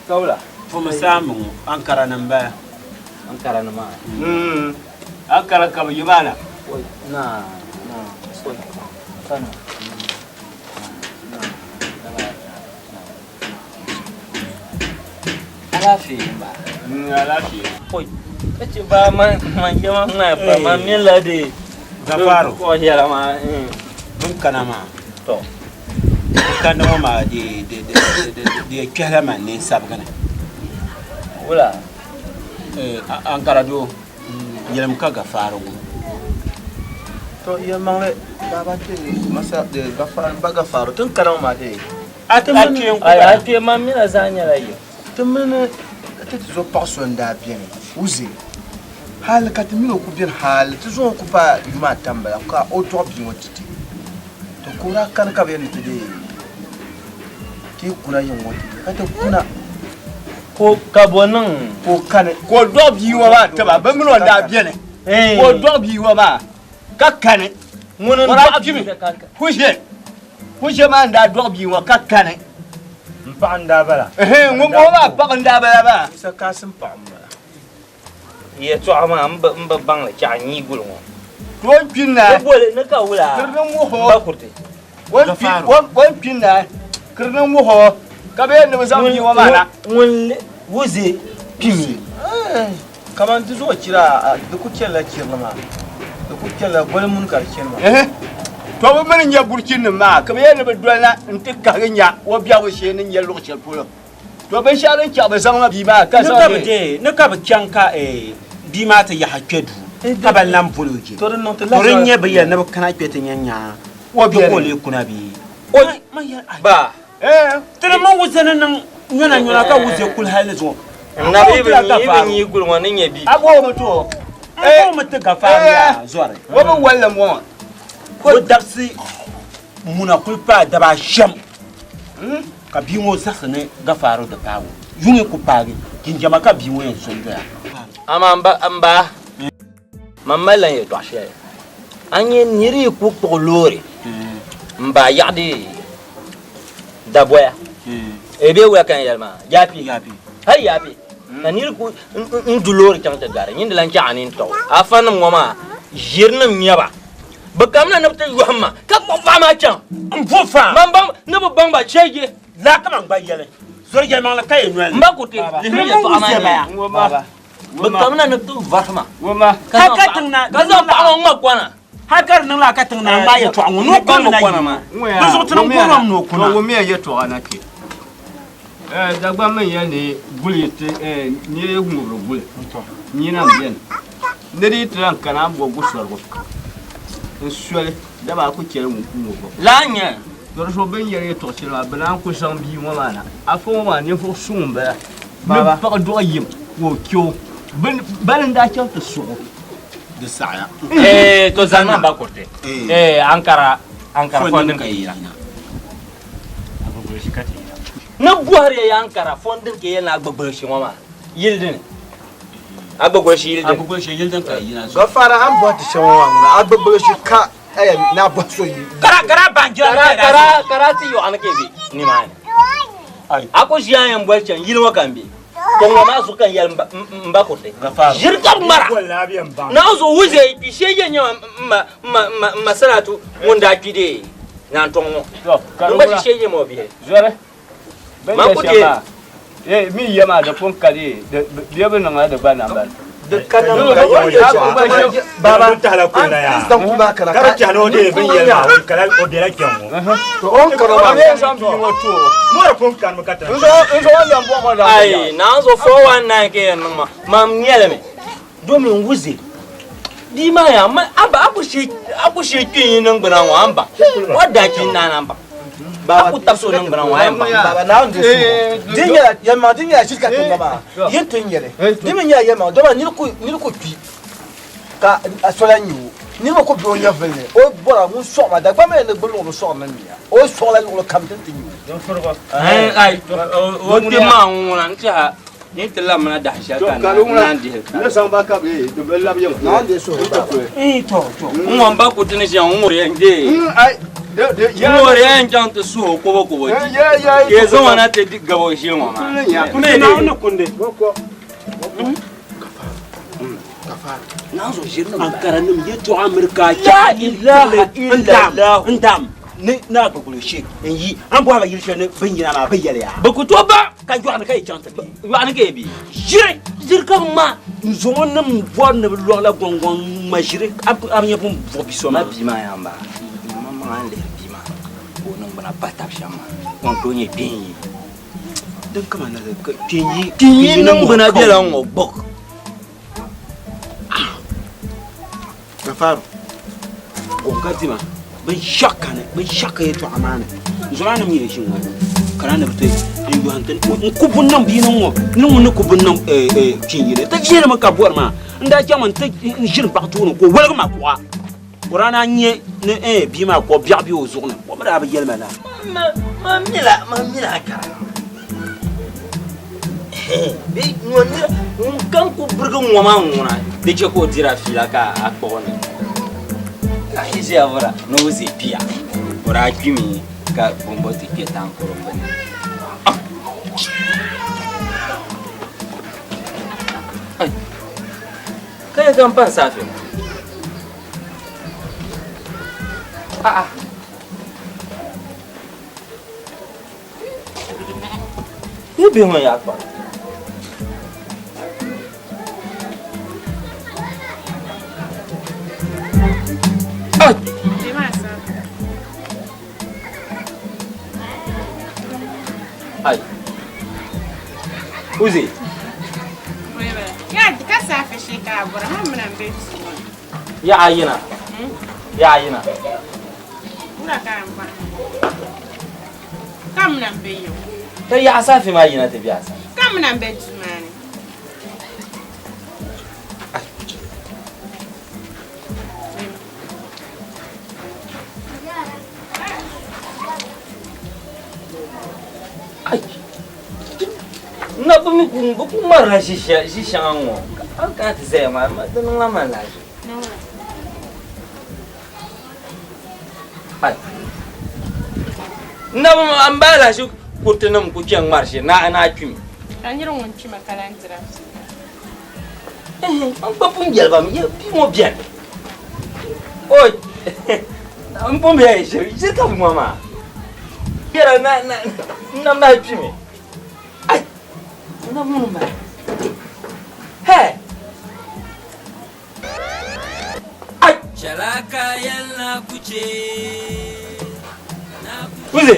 Kawula. Fumi saamba ŋɔ, Ankara ni m-bala. Ankara ni maa. Ankara ka bɛ yi maa na. Na, na, oi, kana. Alaafee m-bala. Alaafee. Oi, ka che ba man man yɛma ŋmaya pa man mini la de. Gafaro. Ko yɛla maa. Bin kana maa. To. Bin kandi ŋɔ maa di di di di di kpɛhila man neen sabigi ni. Wula. Ankara doo, yɛlim ka Gafaro ŋɔ. To yɛlimaŋli baaba ti masa de Gafaro ba Gafaro tin kana ŋɔ maa de. A ti mini a kpee man mina zaa nyɛla yim. Ti mini ti ti zo paɣa so n-daa beni Uzi hali ka ti mini o ku beni hali ti zaŋ o ku paai yuma ata m-bala ka o dɔɣi bia ŋɔ ti ti. To ka o daa kani ka bɛ yɛli ni ti deei ti yi kuna yiŋ ŋɔ ti ka ti kuna. Ko ka bɔ niŋ? Ka o kani. Ka o dɔɣi bia ŋɔ maa tiba, bɛ mini o n-daa beni. Ka o dɔɣi bia ŋɔ maa ka kani. Ŋuni O daa n-dɔɣi kpimi. bia ka kani? Kushe. Kushe maa n-daa dɔɣi bia ŋɔ ka kani. M paɣa n-daa bala. Ɛhɛn, ŋun bɔŋɔ maa paɣa n-daa bala maa. Musa Kasim paɣa m-bala. Yɛltɔɣa maa m bi baŋ li chaɣ n yi guli ŋɔ. To o ni kpi naai. Ni boli ni ka wula Kiri ni ŋuhi o. m ba kuriti. O ni kpi naai, kiri ni ŋuhi o, ka bɛ yɛn ni bɛ zaŋ bia ŋɔ maa na. Ŋun wuzi kpimi. Kaman di zuɣu chira, di ku chanila chirili maa. Di ku chanila goli muni ka di chani maa. To bɛ mi ni nya buruchinim maa, ka bɛ yɛn ni bɛ doli na nti kahigi nya o biɛhigu shee ni nyɛ luɣ shɛli polo. To binshɛɣu din chaɣ bɛ zaŋ ma bia maa ka zaŋ bɛ. Ni ka bɛ chaŋ ka bia maa ti yaɣi kpe duu ka bɛ lan boli o je. To din nyɛ bɛ yɛli ni bɛ kana kpe ti nya nya o ka o lee kuna bee? Ba. Ti ni mini wuze ni niŋ nyɔna nyɔna ka wuze kuli hali ni zuŋɔ. N na bi bi nyi guli ŋɔ ni nyɛ bia. A booi mi ti o. N booi mi ti Gafaaru yaa zɔri. O bi wali li m-bɔŋɔ. O dabisi muna kuli paai daba ashɛm. Ka bia ŋɔ zaɣisi ni Gafaaru di paagi o. Yuŋ ku paagi, jinjama ka bia ŋɔ yɛn so n-doya. Amaa m ba, man mali lan yɛtɔɣ shɛli. A nya nir yi ku kpuɣi loori m-baai yaɣi daboya, ee bee wula ka n yɛli maa? Yaapi. Hali yaapi. Ka nir ku n-du loori chaŋ ti gari, nyin di lan chaɣ a nini tɔg o. Afanim ŋɔ maa, ʒirinim n-nyɛ ba. Bɛ kamina ni bɛ ti yɔhim ma, ka kpuɣi paɣa maa chaŋ. M bo fa. Man baŋ ni bɛ baŋ ba cheeje. Laa ka man gba yɛli. Zɔri yɛlimaŋli ka yi noli ni. M ba ku ti lihimi yɛltɔɣa maa ni. Bɛ kamina ni bɛ ti vari ma. Ka zaŋ paɣa ŋɔ ŋma kɔna. Hal ka di niŋ laa ka tiŋ naa ŋmaai yɛltɔɣa ŋɔ ni o kɔŋ na yi. Di zuɣu ti niŋ kɔŋ ni o kuna. Wummiya yɛltɔɣa na kpe. Dagbaŋ mi yɛli ni guli ti nira yi ŋubiri guli nyina m-beni. Nir yi ti lan kana a ni bo gusɔrigu n-soli, dama a ku chɛ li ŋubbu. Lala n-nyɛ li. To di zuɣu bɛ ni yɛli yɛtɔɣ shɛli maa, bɛ naan ku zaŋ bia ŋɔ maa na. Afa ŋɔ maa ninvuɣ suŋ m-bala. Ni paɣ dɔɣi yim ka o chɛ o. Bɛ ni daa chaŋ ti suɣ o, di saɣiya. Eeh to zani maa ba kuriti. Eeh Ankara Ankara fɔndin ka yi yina. Ni bɔhiri ya ya Ankara fɔndin ka yi yɛli ni Agbogboloshi ŋɔ maa yili dini. Agbogboloshi yili dini. Agbogboloshi yili dini ka yi yina. Gafara an bɔhi ti shɛŋa ŋɔ ŋuna Agbogboloshi ka ni a bɔhi so yi. Kara kara banjira kara kara kara ti yɔɣu ni ka yi be nimaani. A ku ʒi a yɛn boli chaŋ yili ŋɔ ka n be. To ŋɔ maa zuɣu ka n yɛli m ba kuriti. Ʒiri ka bɛ ŋmara. Naa zuɣu wuze yi kpi shee yɛn nyɛ ma m ma Salatu ŋun daa kpi dee Nantɔŋ ŋɔ. N gba ʒi shee nyɛ ma o bihi. Zɔri. Bɛ ni yɛli shɛm maa, eh, mi ya maa di pun ka di, di, bɛ bi niŋla di gba nambali. Di ka nambali. Baba, ka di chani o dee bin yɛli maa, o kala o bela kpɛŋ ŋɔ. To o ni kara maa. Mɔri pun kanimi ka ti. Ai, naanzo 419 ke yɛn niŋ ma, mam nyɛli mi domin wuzi bia maa yaa ma aba a ku shee a ku shee kpe yi niŋgbuna ŋɔ amba o daa kpi n naana amba. A ku tabisi o niŋgbuna ŋɔ, a yɛn baŋ. Baba, Naawuni di suhu. Di nyɛla yɛlimaŋli, di nyɛla shiri ka ti ŋma maa. Yin ti nyɛli. Di mi nyɛla yɛlimaŋli, dama nir ku kpi ka so lahi nya o. Niriba ku be o nyɛvili ni, o bɔra ŋun sɔɣi ma. Dagbaŋ mi ni gbubi luɣili sɔɣiri ni mia. O sɔɣila luɣili kam ti ni ti nya o. Ai, o kpɛm maa ŋuna n-tɛha ni ti labimina dahin shɛli ka naan dihi ka. N ŋɔ m-ba kuti ni ʒiya ŋɔ ŋɔ yɛn deei. N ŋɔ yɛn chaŋ ti suhi o kobokobo di. Ka yi zaŋ o na ti gabi o ʒili ŋɔ maa. Ankaranim yɛtɔɣa miri ka a chɛ n dam ni naa gbagolo she n yi an bɔhi ba yili shɛli ni bɛ yina maa bɛ yɛli ya. Bɛ ku tooi baŋ. Ka yɔɣuni ka yi chaŋ ti be. Yɔɣuni ka yi be. Ʒiri. Ʒiri ka bɛ ŋma. N zuŋɔ nim bɔri ni bɛ lɔɣila gɔŋgɔŋ ŋma ʒiri a bi nya bɛ ni buɣi bi so maa. Ma bia maa yaa m-bala. Maŋmaŋ a ni lihiri bia maa ka o niŋgbuna pahi tab shɛm maa, o ni tooi nyɛ kpeen yi. Din kama na kpeen yi. Kpeen yi niŋgbuna bela ŋ-ŋɔ gbug. Gafaru, gom ka dima, binshɛɣu kani, binshɛɣu ka yɛltɔɣa maa ni. Zuɣu nim nyɛ ʒi ŋɔ ka na ni bi ti n yɔhim ti n ku buni niŋ bia ni ŋɔ ni ŋun ni ku buni niŋ kpin yini ti viɛlimi ka bɔri maa n daa chaŋmi n ti n ʒini paɣa tooni ka o woligi ma kuɣa o daa naan nyɛ ni bia maa ka o biɛɣu bɛ o zuɣu ni o mi daa bi yɛli ma laa. Man mila man mila akara bɛ ŋɔ nira ŋun kam ku birigi ŋɔ maa ŋuna di chɛ ka o dira fiila ka a kpuɣi ni ka yi ʒiya vura ni o ʒe kpiya o daa kpimi ka bɔmbɔ ti kpɛ taŋkurum ni. Ka yɛ ka n pa n saafe ŋɔ a'a. Yi bihi ŋɔ yaa kpaŋ. Ai. Uzi. Ya ka safi shi ka bɔra man mina n be duu. Ya ayina. Ya ayina. Wula ka n kpa. Ka mina n be yiŋ. Ta ya safi ma yina ti biasa. Ka mina n be duu maa ni. Ai. Na bi mi ku bi ku ŋmarila ʒi shɛŋa ŋɔ a kana ti zaya maa di niŋla man lahiʒi. Ai. Na bi n ba lahiʒi kuriti nim ku kpɛ ŋmari ʒi na a kpimi. Ka niri ŋun kpima ka lahi dira fiila. N gba pun yɛli ba mi bia ŋɔ bɛni. Oi n pun bɛ ʒiri ʒiri ka bi ŋɔ maa. Yɛra na na n nam daa kpimi. Ai n nam ŋuni m-bala. Hɛ. Ai. Chɛla ka yɛli na ku chɛ. Uze.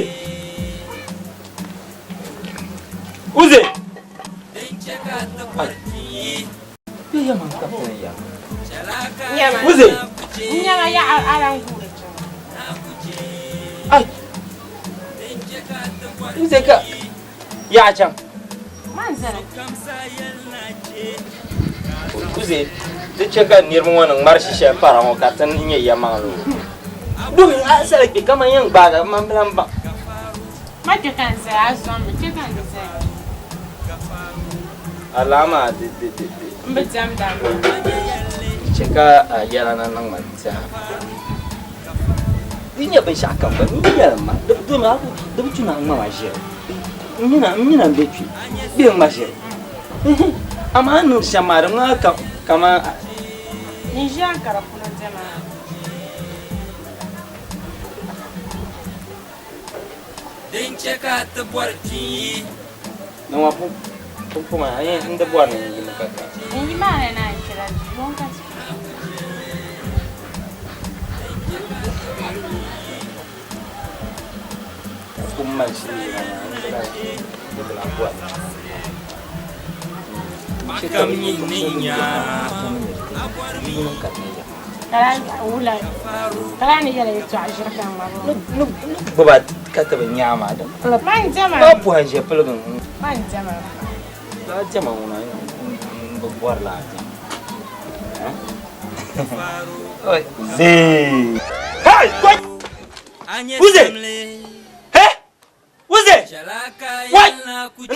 Uze. Ai. Bɛ yɛma n ka pini ya. Uze. N nyɛla ya alan guuri chaŋ. Ai. Uze ka ya chaŋ. Man zani. Uze di chɛ ka niriba ŋɔ ni ŋmari shi shɛli para ŋɔ ka ti nyɛ yɛlimaŋli o. Domi a sala kpe kaman yɛn gbaagi man bi lan baŋ. Ma kpe ka n zaya a zɔŋmi kpe ka n zaya. Alama di di di di. M bi diɛmda m Di chɛ ka a yɛla na niŋ ma tɛha. Di nyɛ binshɛɣu kam gba n yɛli ma di bi domi a ku di bi tu ni a ŋma ma ʒiri. N mina n mina n be kpe bee n ŋma ʒiri. Amaa a ni niŋdi shɛm maa di ŋmaa ka kaman. N ʒi Ankara polo diɛma. Din chɛ ka ti bɔri pin yi. Naŋa pumpuma a yɛn n di bɔri ni n yimi ka ka. N yi maa ni naan chɛla yuŋ ka ti Kum mali shili yina maa n di lahi n di bi lahi bɔri. Pakam nyin ni nya. Kala wula kala ni yɛla yɛltɔɣa ʒiri ka ŋmabu. Ni gbuba ka ka ti bi nyaa maa di Man diɛma. Ba pɔhim ʒe piligim. Man diɛma. Laa diɛma ŋuna n bi bɔri laa diɛma. Zee. Hey! Who's it? Hey! Who's it? What?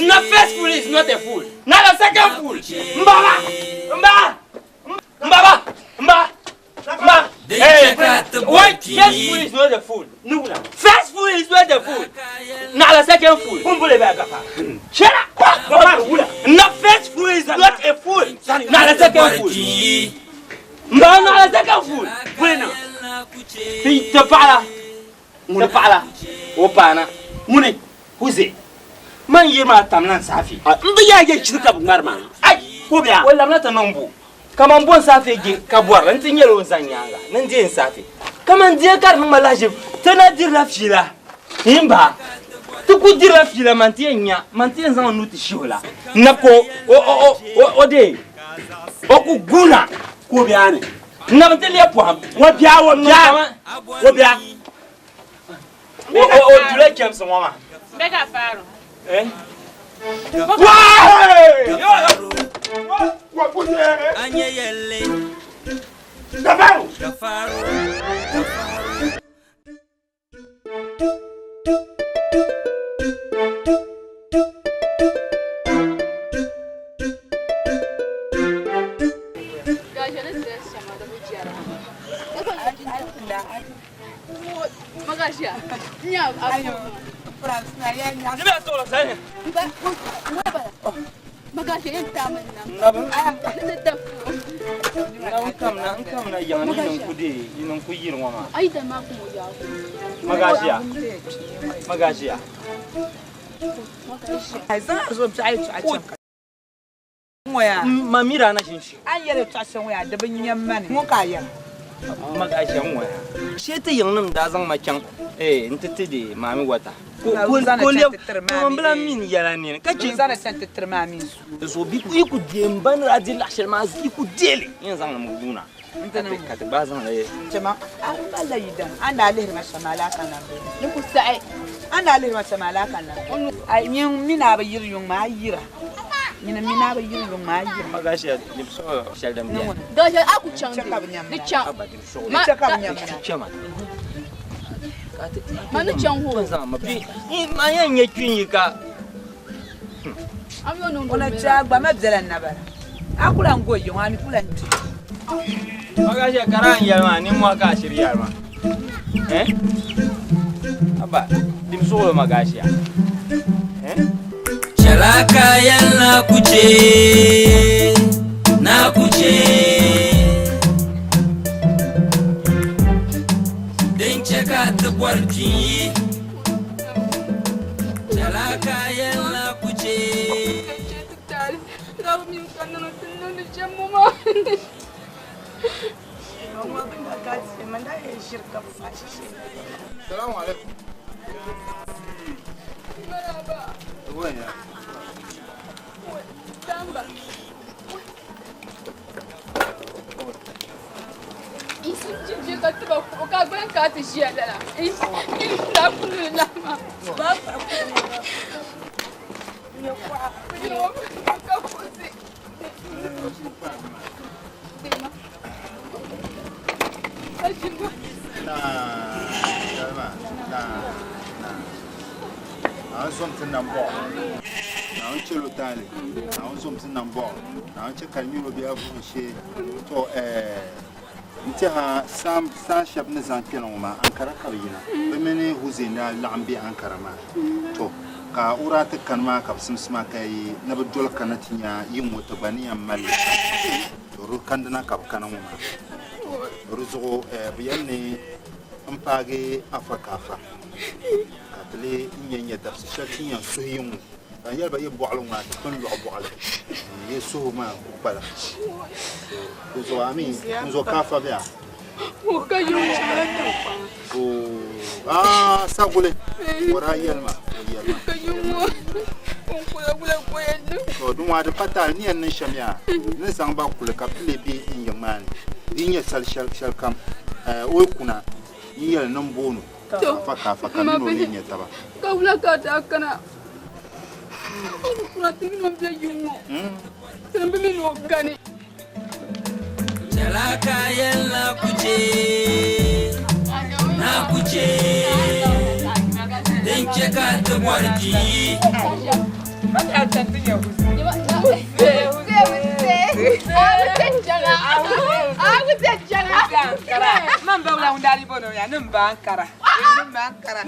Na first fool is not a fool. Na the second fool. Mbaba! Mba! Mbaba! Mba! Mba! Hey! Wait! First fool is not a fool. First fool is not a fool. Na the second fool. Kumbule ba gafa. Shut up! Na first fool is not a fool. Na the second fool. Mba na the second fool. Bulena. Ti paɣala. Ti paɣala. O paana. Ŋuni? Huze. Man yiri maa tamla n saafi. N bi yaa yɛ chiri ka bi ŋmari maa. Ai! Ko bia. O labina ti niŋ bo. Kaman bo n saafi je ka bɔrili n ti nyɛla o ni zaŋ nyaaŋa ni n deei n saafi. Kaman deei ka di niŋ ma lahiʒibu ti na dirila fiila. N ba ti ku dirila fiila man ti yɛn nya man ti yɛn zaŋ n nuu ti shihi o la n na ka o o o o deei o ku guuna. Ko bia ni. N na bi ti leei pɔhim. O bia o bia o bia. O o o dula chɛmsi ŋɔ maa. Bɛ ka faaro. Eh? Magajiya. Ma mira na shinshi. An yɛli tɔɣa shɛŋa yaa di bi nyɛ mani ŋun ka a yɛra. Magajiya n waya. Shee ti yiŋnim daa zaŋ ma chaŋ n ti ti di maami wata. Ko lɛb n bila min yɛla nini ka chɛ. Zana chaŋ ti tiri maami su. So bi yi ku deei n ba ni daa di laɣ shɛli maa yi ku deei li yɛn zaŋ li mi guuna ka ti gbaai zaŋ li. Chɛma a malila yidan a ni daa lihiri ma shɛm maa laa ka na bɛ. Ni ku saɣi. A ni daa lihiri ma shɛm maa laa ka na bɛ. Ai nyin mini a bi yiri yuŋ maa a yira. Nyini mini a bi yiri yuŋ maa a yira. Magashi dimsuɣu shɛli din bɛni. Gashi a ku chaŋ di chaŋ. Di chɛ ka bi nyɛmina. Chɛma. Ma ni chaŋ hoo. Ma yɛn nyɛ kpin yi ka. O na chɛ a gba ma bɛla nabala. A ku lan go yiŋ a mi ku lan kpi. Magashi kara n yɛli maa nimmohi ka a shiri yɛli maa. Eh? Abba dimsuɣulo magashi ya. Eh? Chɛla ka yɛli na ku chɛ, na ku chɛ. Din chɛ ka ti bɔri kpin yi. Chɛla ka yɛli na ku chɛ. Salamu alaikum. An zom ti nambɔɣu Naawuni chɛl o taali Naawuni zom ti nambɔɣu Naawuni chɛ ka di nyɛla o biɛla vuhim shee to n tɛha saan shɛba ni zaŋ kpɛna ŋɔ maa Ankara ka bɛ yina bɛ mini Hussein daa laɣim be Ankara maa to ka o daa ti kani maa ka bɛ simsi maa ka yi ni bɛ doli kana ti nya yi ŋɔ ti gba ni yɛn mali li shɛm to di kandina ka bɛ kana ŋɔ maa to di zuɣu bɛ yɛli ni n paagi afa ka afa ka ti lee n yɛn nya dabisi shɛli ti ni yɛn suhi yi ŋɔ ka n yɛli ba yi bɔɣili ŋɔ a ti pun lɔɣi bɔɣili yi suhu maa ku kpala di zuɣu ami n zo ka afa bɛ a aa saguli o daa yɛli ma o yɛli ma to di ŋɔ di pa taali ni yɛn niŋ shɛm yaa ni zaŋ ba kuli ka bɛ ti lee be n yiŋ maa ni di yi nyɛ sali shɛli kam o yi kuna n yɛli ni n booni o. Afa ka afa ka mini o ni nyɛ taba. Ka wula ka daa kana. Kuna ti mini o be yiŋ ŋɔ. Ti bi mini o gani. Talaka yɛlina kuche, na kuche, din chɛ ka ti bɔri bia. Man ba wula ŋun bono ya nim ba Ankara. Nim ba Ankara.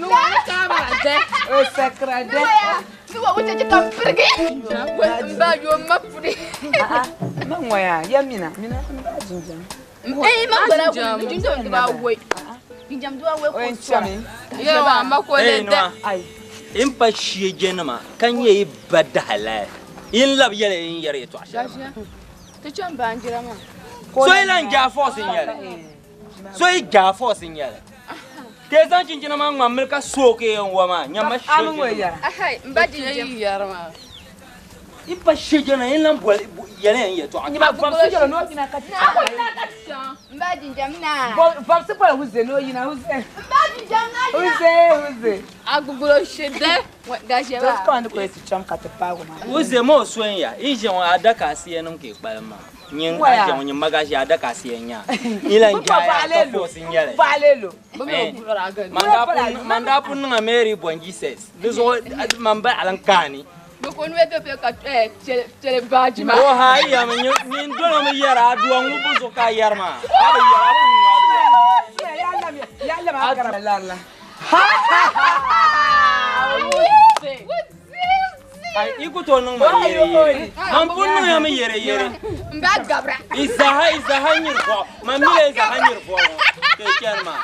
O sakra de. Man waya ya mina mina ba jinjam. Eh ma gbara jinjam duba woi. Jinjam duba woi ko chami. Yawa ma ko le da. In pa shiye jenima ka nyɛ yi ba dahalaya in labi yɛli in yɛri yɛltɔɣa shɛli. Ti chaŋ baanjira maa. So yi lan jaa fɔɔsi n-nyɛli. So yi jaa fɔɔsi n-nyɛli. Ka yi zaŋ chinchina maa ŋmani mili ka sooki n wa maa nyamma shiye. Ahai n ba jinjam. I pa shiye jena in lan boli yɛli in yɛltɔɣa. Nyima vamsi jɛla n'o yina ka ti chaŋ. N ba jinjam naa. Vamsi bɔla huze n'o yina huze. N ba jinjam naa yina. Huze huze. Agbugbulo shede gaje ba. Just kan ko ti cham ka ti paago ma. Huze ma o so n ya i ʒe ŋɔ adaka asiya nim ka i kpalim maa. Nyin a ʒe ŋɔ nyin magashi adaka asiya nya. I lan jaa ya ka fɔɔsi n nyɛli. Paɣalelo. Man daa pun niŋa Mary born Jesus. Di zuɣu man ba alan kaani. Boko nu eto pe ka chele baaji ma. O ha ya mi nyin dolo mi yɛra aduwa ŋubu zuɣu ka yɛri maa. A bi yɛra a pun ŋu aduwa. Ya la ma Ankara la. Ai i ku tooi niŋ ma yɛrɛ yɛrɛ. Man pun niŋya mi yɛrɛ yɛrɛ. N ba gabra. I zaha nyiri fɔ. Man mi le zaha nyiri fɔ ŋɔ. Ka i chani maa.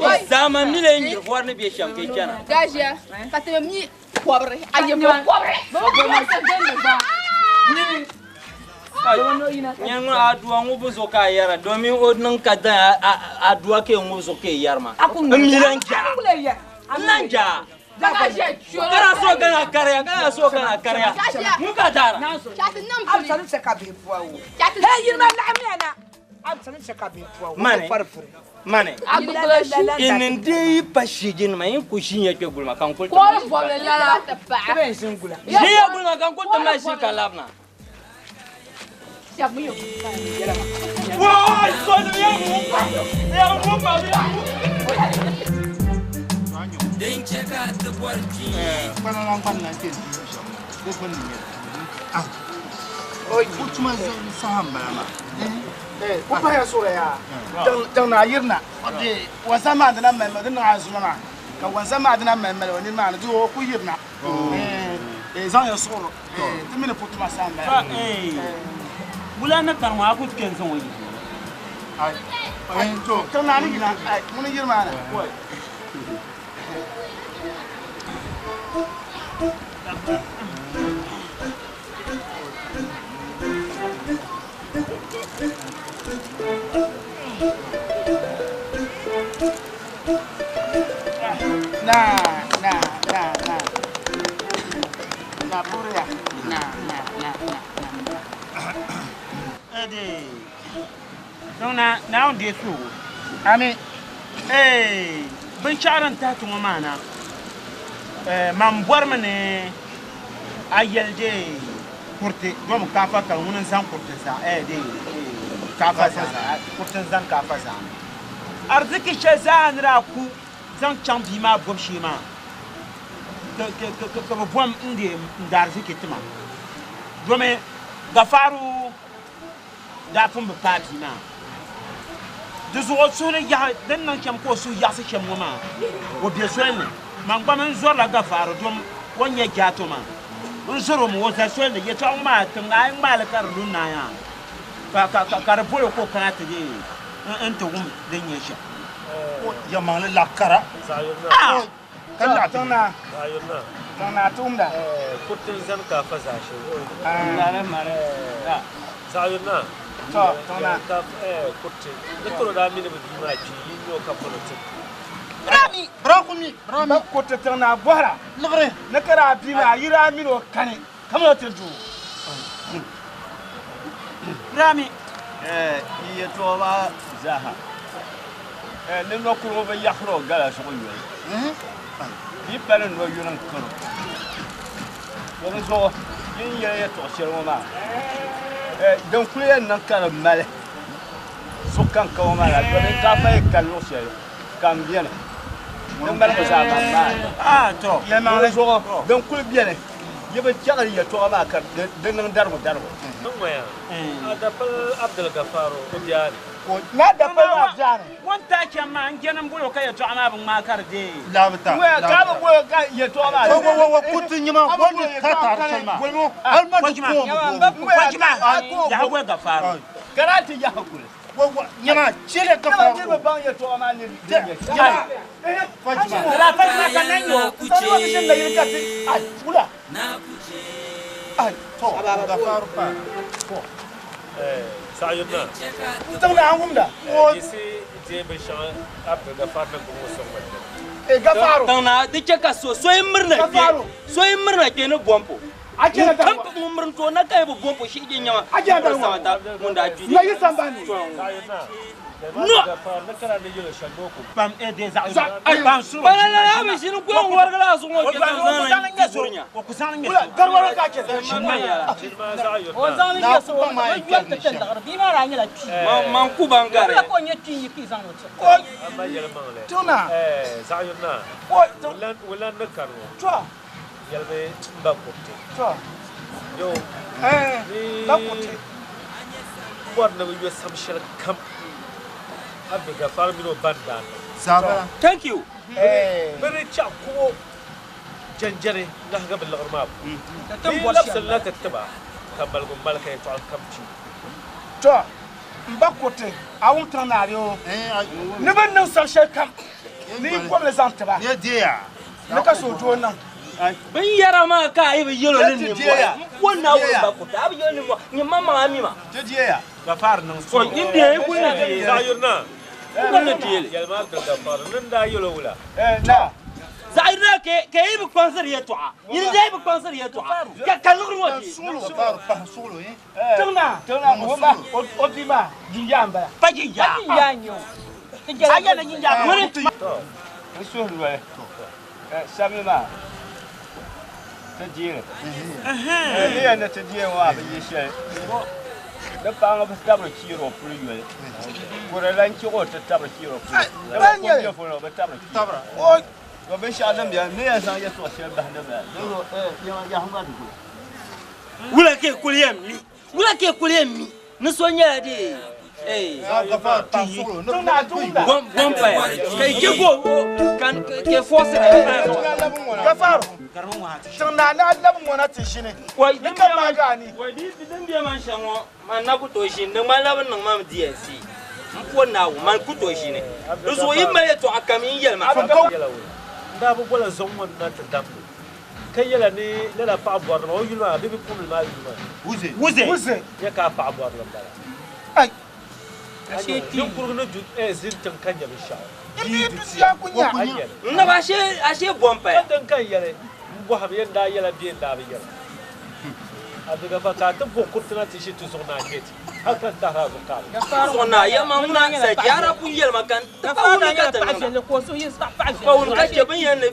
I zaha man mi le nyiri fɔri ni bɛ shɛm ka i chana. Gajiya ka tɛmɛ mi kɔbiri a ye bɔ kɔbiri. Nyɛ ŋun aduwa ŋubu zuɣu ka a yɛra domin o niŋ ka dan aduwa ka ŋubu zuɣu ka i yɛri maa. N mi lan jaa. N lan jaa. Kana so kana kariya kana so kana kariya. Mun ka taara. Ab sani se ka bihi puwa wo. Hey yirima laɣim ya na. Ab sani se ka bihi puwa wo. Mane. Mane. In dai pa shijin ma in ku shinya ke gulma kan kul. Ko bɔbli lala. Ti bɛ n gula. Shinya gulma kan kul ma shi ka labna. Wai so ni ya mu pa. Ya mu pa ya mu. Din chɛ ka ti bɔri bia. Kpana lan kpan lan kpɛ di gbunni nyɛ ah o tuma saha n bala maa. O pahaya sora yaa daŋ naa yirina wansa maa dina mali di niŋ a zuma maa ka wansa maa dina mali mali o nini maa ni di o ku yirina zaŋ ya suɣuro ti mini pu tuma saha n bala. Wula ni kari ŋɔ a ku kpɛ n zaŋ o yi. Tiŋ naa ni yina ŋuni yiri maa na. Na na na na na puriya na na na na. Ede na na on de su. Ami eh binshɛɣu din tahi ti ŋɔ maa na man bɔrimi ni a yɛli de kuriti dom kaafa ka ŋuni n zaŋ kuriti zaa de kaafa zaa kuriti n zaŋ kaafa zaa arziki shɛli zaa ni daa ku zaŋ chaŋ bia maa bobu shee maa ka bi bom n de n da arziki tima domi gafaaru daa pun bi paai bia maa di zuɣu o suhu ni yaɣi din niŋ shɛm ka o suhu yaɣasi shɛm ŋɔ maa o bɛ soli ni man gba min zorila gafaaru dom o nyɛ jaato maa n zoro mi o za soli ni yɛltɔɣa ŋɔ maa tiŋ a yi ŋmaali ka di lu naaya ka di boli o ka o kana ti n ti wum din nyɛ shɛm. Yɛmaŋli laɣ kara. Ka laɣ tiŋ naa. Tiŋ naa tumda. Kuriti n zani ka afa zaashee. Zaɣ yiri naa. To tiŋ naa. Kuriti ni toro daa mini bi bia maa kpi yi nyɛ o ka polo ti. Brami Brakumi Brami. Ba kuriti tiŋ naa bɔhira. Liɣiri. Ni ka daa bia maa yiri mini o kani kamina o ti duu. Brami. Yi yɛltɔɣa maa zaaha. Ni nɔkurugu bi yaɣisir o gala zuɣu yoli, di yi pa ni nɔ yuri n-kar o. To di zuɣu yi ni yɛli yɛtɔɣ shɛli ŋɔ maa, din kul yɛn niŋ ka di mali zuɣukaŋka ŋɔ maa la, domin ka a fa yi kali luɣ shɛli ka m beni, di malibu zaa man maa ni. Di zuɣu din kul beni, yi bi chaɣiri yɛtɔɣa maa ka di niŋ darigudarigu. Ŋ-ŋɔya, a dapal Abdulgafar o bia ni. Naa dapal maa bia ni. O ni taa chani maa, n jɛni m-bol o ka yɛtɔɣa maa bi ŋmaai ka di deei. Laabita. Ŋ-ŋɔya, ka a bi bol o ka yɛtɔɣa maa Wo, wo, wo, kuriti nyima, wo ni ka taari shɛli maa. Hali ma di ku o mi boli. Kɔjima, yaha boli Gafaru. Ka daa ti yahi kuli. Wo, wo, nyima, chɛliya Gafaru. Dama niriba baŋ yɛtɔɣa maa ni din nyɛ shɛm. Nyima, Kɔjima. Lala Kɔjima ka na nyɛ o. Sani wa ti ʒini nayili ka ti, ai, wula? Ai, to, Gafaru pa. To. Saɣayurina. N tiŋ ni a wumda. Yiɣisi deei binshɛŋa Abdulgafar ni gbubi ŋɔ sɔŋ ma dini. E Gafaru. Tiŋ naa, di chɛ ka so so yi mirina kpe, Gafaru. so yi mirina kpe ni bompo. A chɛla Ŋun dari kam ŋɔ. ŋun miri n-tooi na ka yi bi bompo shihi je nyama A chɛla dari n-kuri ŋɔ. samata ŋun daa kpi Na yi sambani. Saɣayurina, No! Abdulgafar ni kana ni yɛl o shɛli ni o ku. Pam e de zaɣ Zaɣ- yini. Pam suro. Bala lala a bi ʒini n-ku yɛn wɔrigi la a zuɣu ŋɔ kpe ka n zaŋ na nti guri nya. O ku zaŋ li ŋmɛ Wula, so. dari wɔrigi ka a chɛ. Ʒini maa yɛla. Ʒini maa zaɣ O zaŋ li Naa ŋmɛ so, ku o baŋ maa o yɛn yɔri kpɛri ti ni ti shɛm. liɣiri. Bia maa daa nyɛla kpii. Man man ku ban gari. Wula ka o nyɛ kpii yi ka yi zaŋ o ti. Amma yɛlimaŋli. Tiŋ naa. Zaɣ yurina. O, tiŋ. Wulan ni kari ŋɔ. To. Yɛlimi m ba kuriti. To. Yo. Eh, ba kuriti. Bɔri ni bɛ yo sam shɛli kam Abdulgafar mini o ban daa niŋ. Zaabala. Thank you. Bɛ ni chaɣ kuɣu jɛnjɛni ŋahiga bɛ liɣiri maa puuni. Bɛ yi labisili na ti ti ba, ka maligu mali ka yɛtɔɣili kam kpi. To, m ba kuriti, a wum tiŋ naa bee o? Ni bɛ ni niŋ sam shɛli kam, ni yi kɔbili zaŋ ti ba, ni ka suhudoo niŋ. Bin yɛra maa ka a yi bi yɛl o ni nimmɔhi, m bo Naawuni m ba kuriti, a bi yɛl o ni nimmɔhi, nyini maŋmaŋ a mi ma. Gafar niŋ Ko n deei kuli ni deei. Zaɣ yurina. N kuli ni deei li. Yɛlimi Abdulgafar ni n daa yɛl o wula. Na. Zaɣ yurina ka yi bi kpaŋsiri yɛtɔɣa, yi di yi bi kpaŋsiri yɛtɔɣa, ka liɣiri ŋɔ deei. Gafaru pahi suɣulo, eh? Tiŋ naa, tiŋ naa, o ba, o bia maa, jinjaa m-bala. Pa jinjaa. Pa jinjaa n-nyɛ o. A yɛli ni jinjaa Ŋuni? To, n suhu noli, samli maa ti deeri. Ni yɛn ni ti deeri ŋɔ a bi ye shɛli. Di paɣa bi tabiri chiiri o puli yoli. Kuri lan chɛ o ti tabiri chiiri o puli. Dama kom bɛ polo bi tabiri chiiri. To binshɛɣu din beni ni yɛn zaŋ yɛtɔɣ shɛli bahi di bala. Di zuɣu yaha gba di kuli. Wula ka kuli yɛn mi? Wula ka kuli yɛn mi? Ni so nyɛla di Gafaru pahi suɣulo. Tiŋ naa, ti wumda. bom paya ka yi chɛ ka o kan ke fɔɔsi Gafaru, tiŋ naa ni a labi ŋɔ na ti ʒini. Ni ka maagi a ni. Wai di din bɛ man shɛm ŋɔ man na ku tooi ʒini di ŋmanila bi niŋ ma mi DNC m po Naawuni man ku tooi ʒini di zuɣu yi mali yɛtɔɣa kam yi yɛli ma. Yɛla wula. N daa bi bola zɔŋ ŋɔ na ti damdi ka yɛla ni lala paɣa bɔrili maa o yuli maa bɛ bi kumli maa yuli maa. Wuze. Wuze. Wuze. Ya ka a paɣa bɔrili m-bala. Ai. Ashe ninkurugu ni du zini tiŋ ka nya binshɛɣu. N bia du tia ku nya. A yɛli. N naba ashe ashe bom paya. Ka din ka n yɛli m bɔhim ya n daa yɛla bee n daa bi yɛla. Abdulgafar ka a ti buɣi kuriti na ti ʒi ti zuɣu ni a ŋme ti hal ka n tahiri a zuɣu ka a bi. Zuɣu naa ya ma ŋuna sajaara pun yɛli ma ka n ti pa wuni ka ti niŋda. Pa wuni ka chɛ bin yɛn ni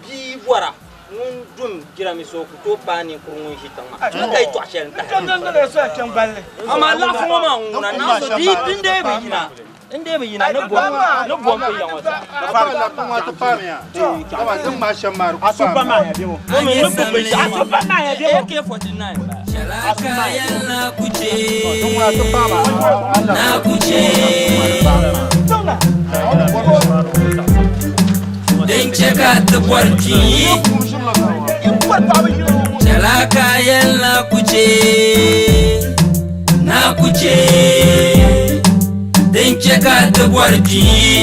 bia bɔra ŋun dum jirambiisa o ku tooi paai ninkuri ŋun ʒi tiŋ maa ni ka yi tɔɣi shɛli n-tahi. Amaa laɣifu ŋɔ maa ŋuna naa so di din dee bi yina din dee bi yina ni bom ni bom bi ya ŋɔ zaa. Gafaru laɣifu ŋɔ ti paamiya. Dama din ŋmaai shɛm maa di ku paamiya. O mi ni gbubi binshɛɣu AK-49 bala. Din ŋuna ti paama. Din chɛ ka ti bɔri kpii yi. Chɛla ka yɛli na ku chɛ, na ku chɛ. Din chɛ ka ti bɔri kpii yi.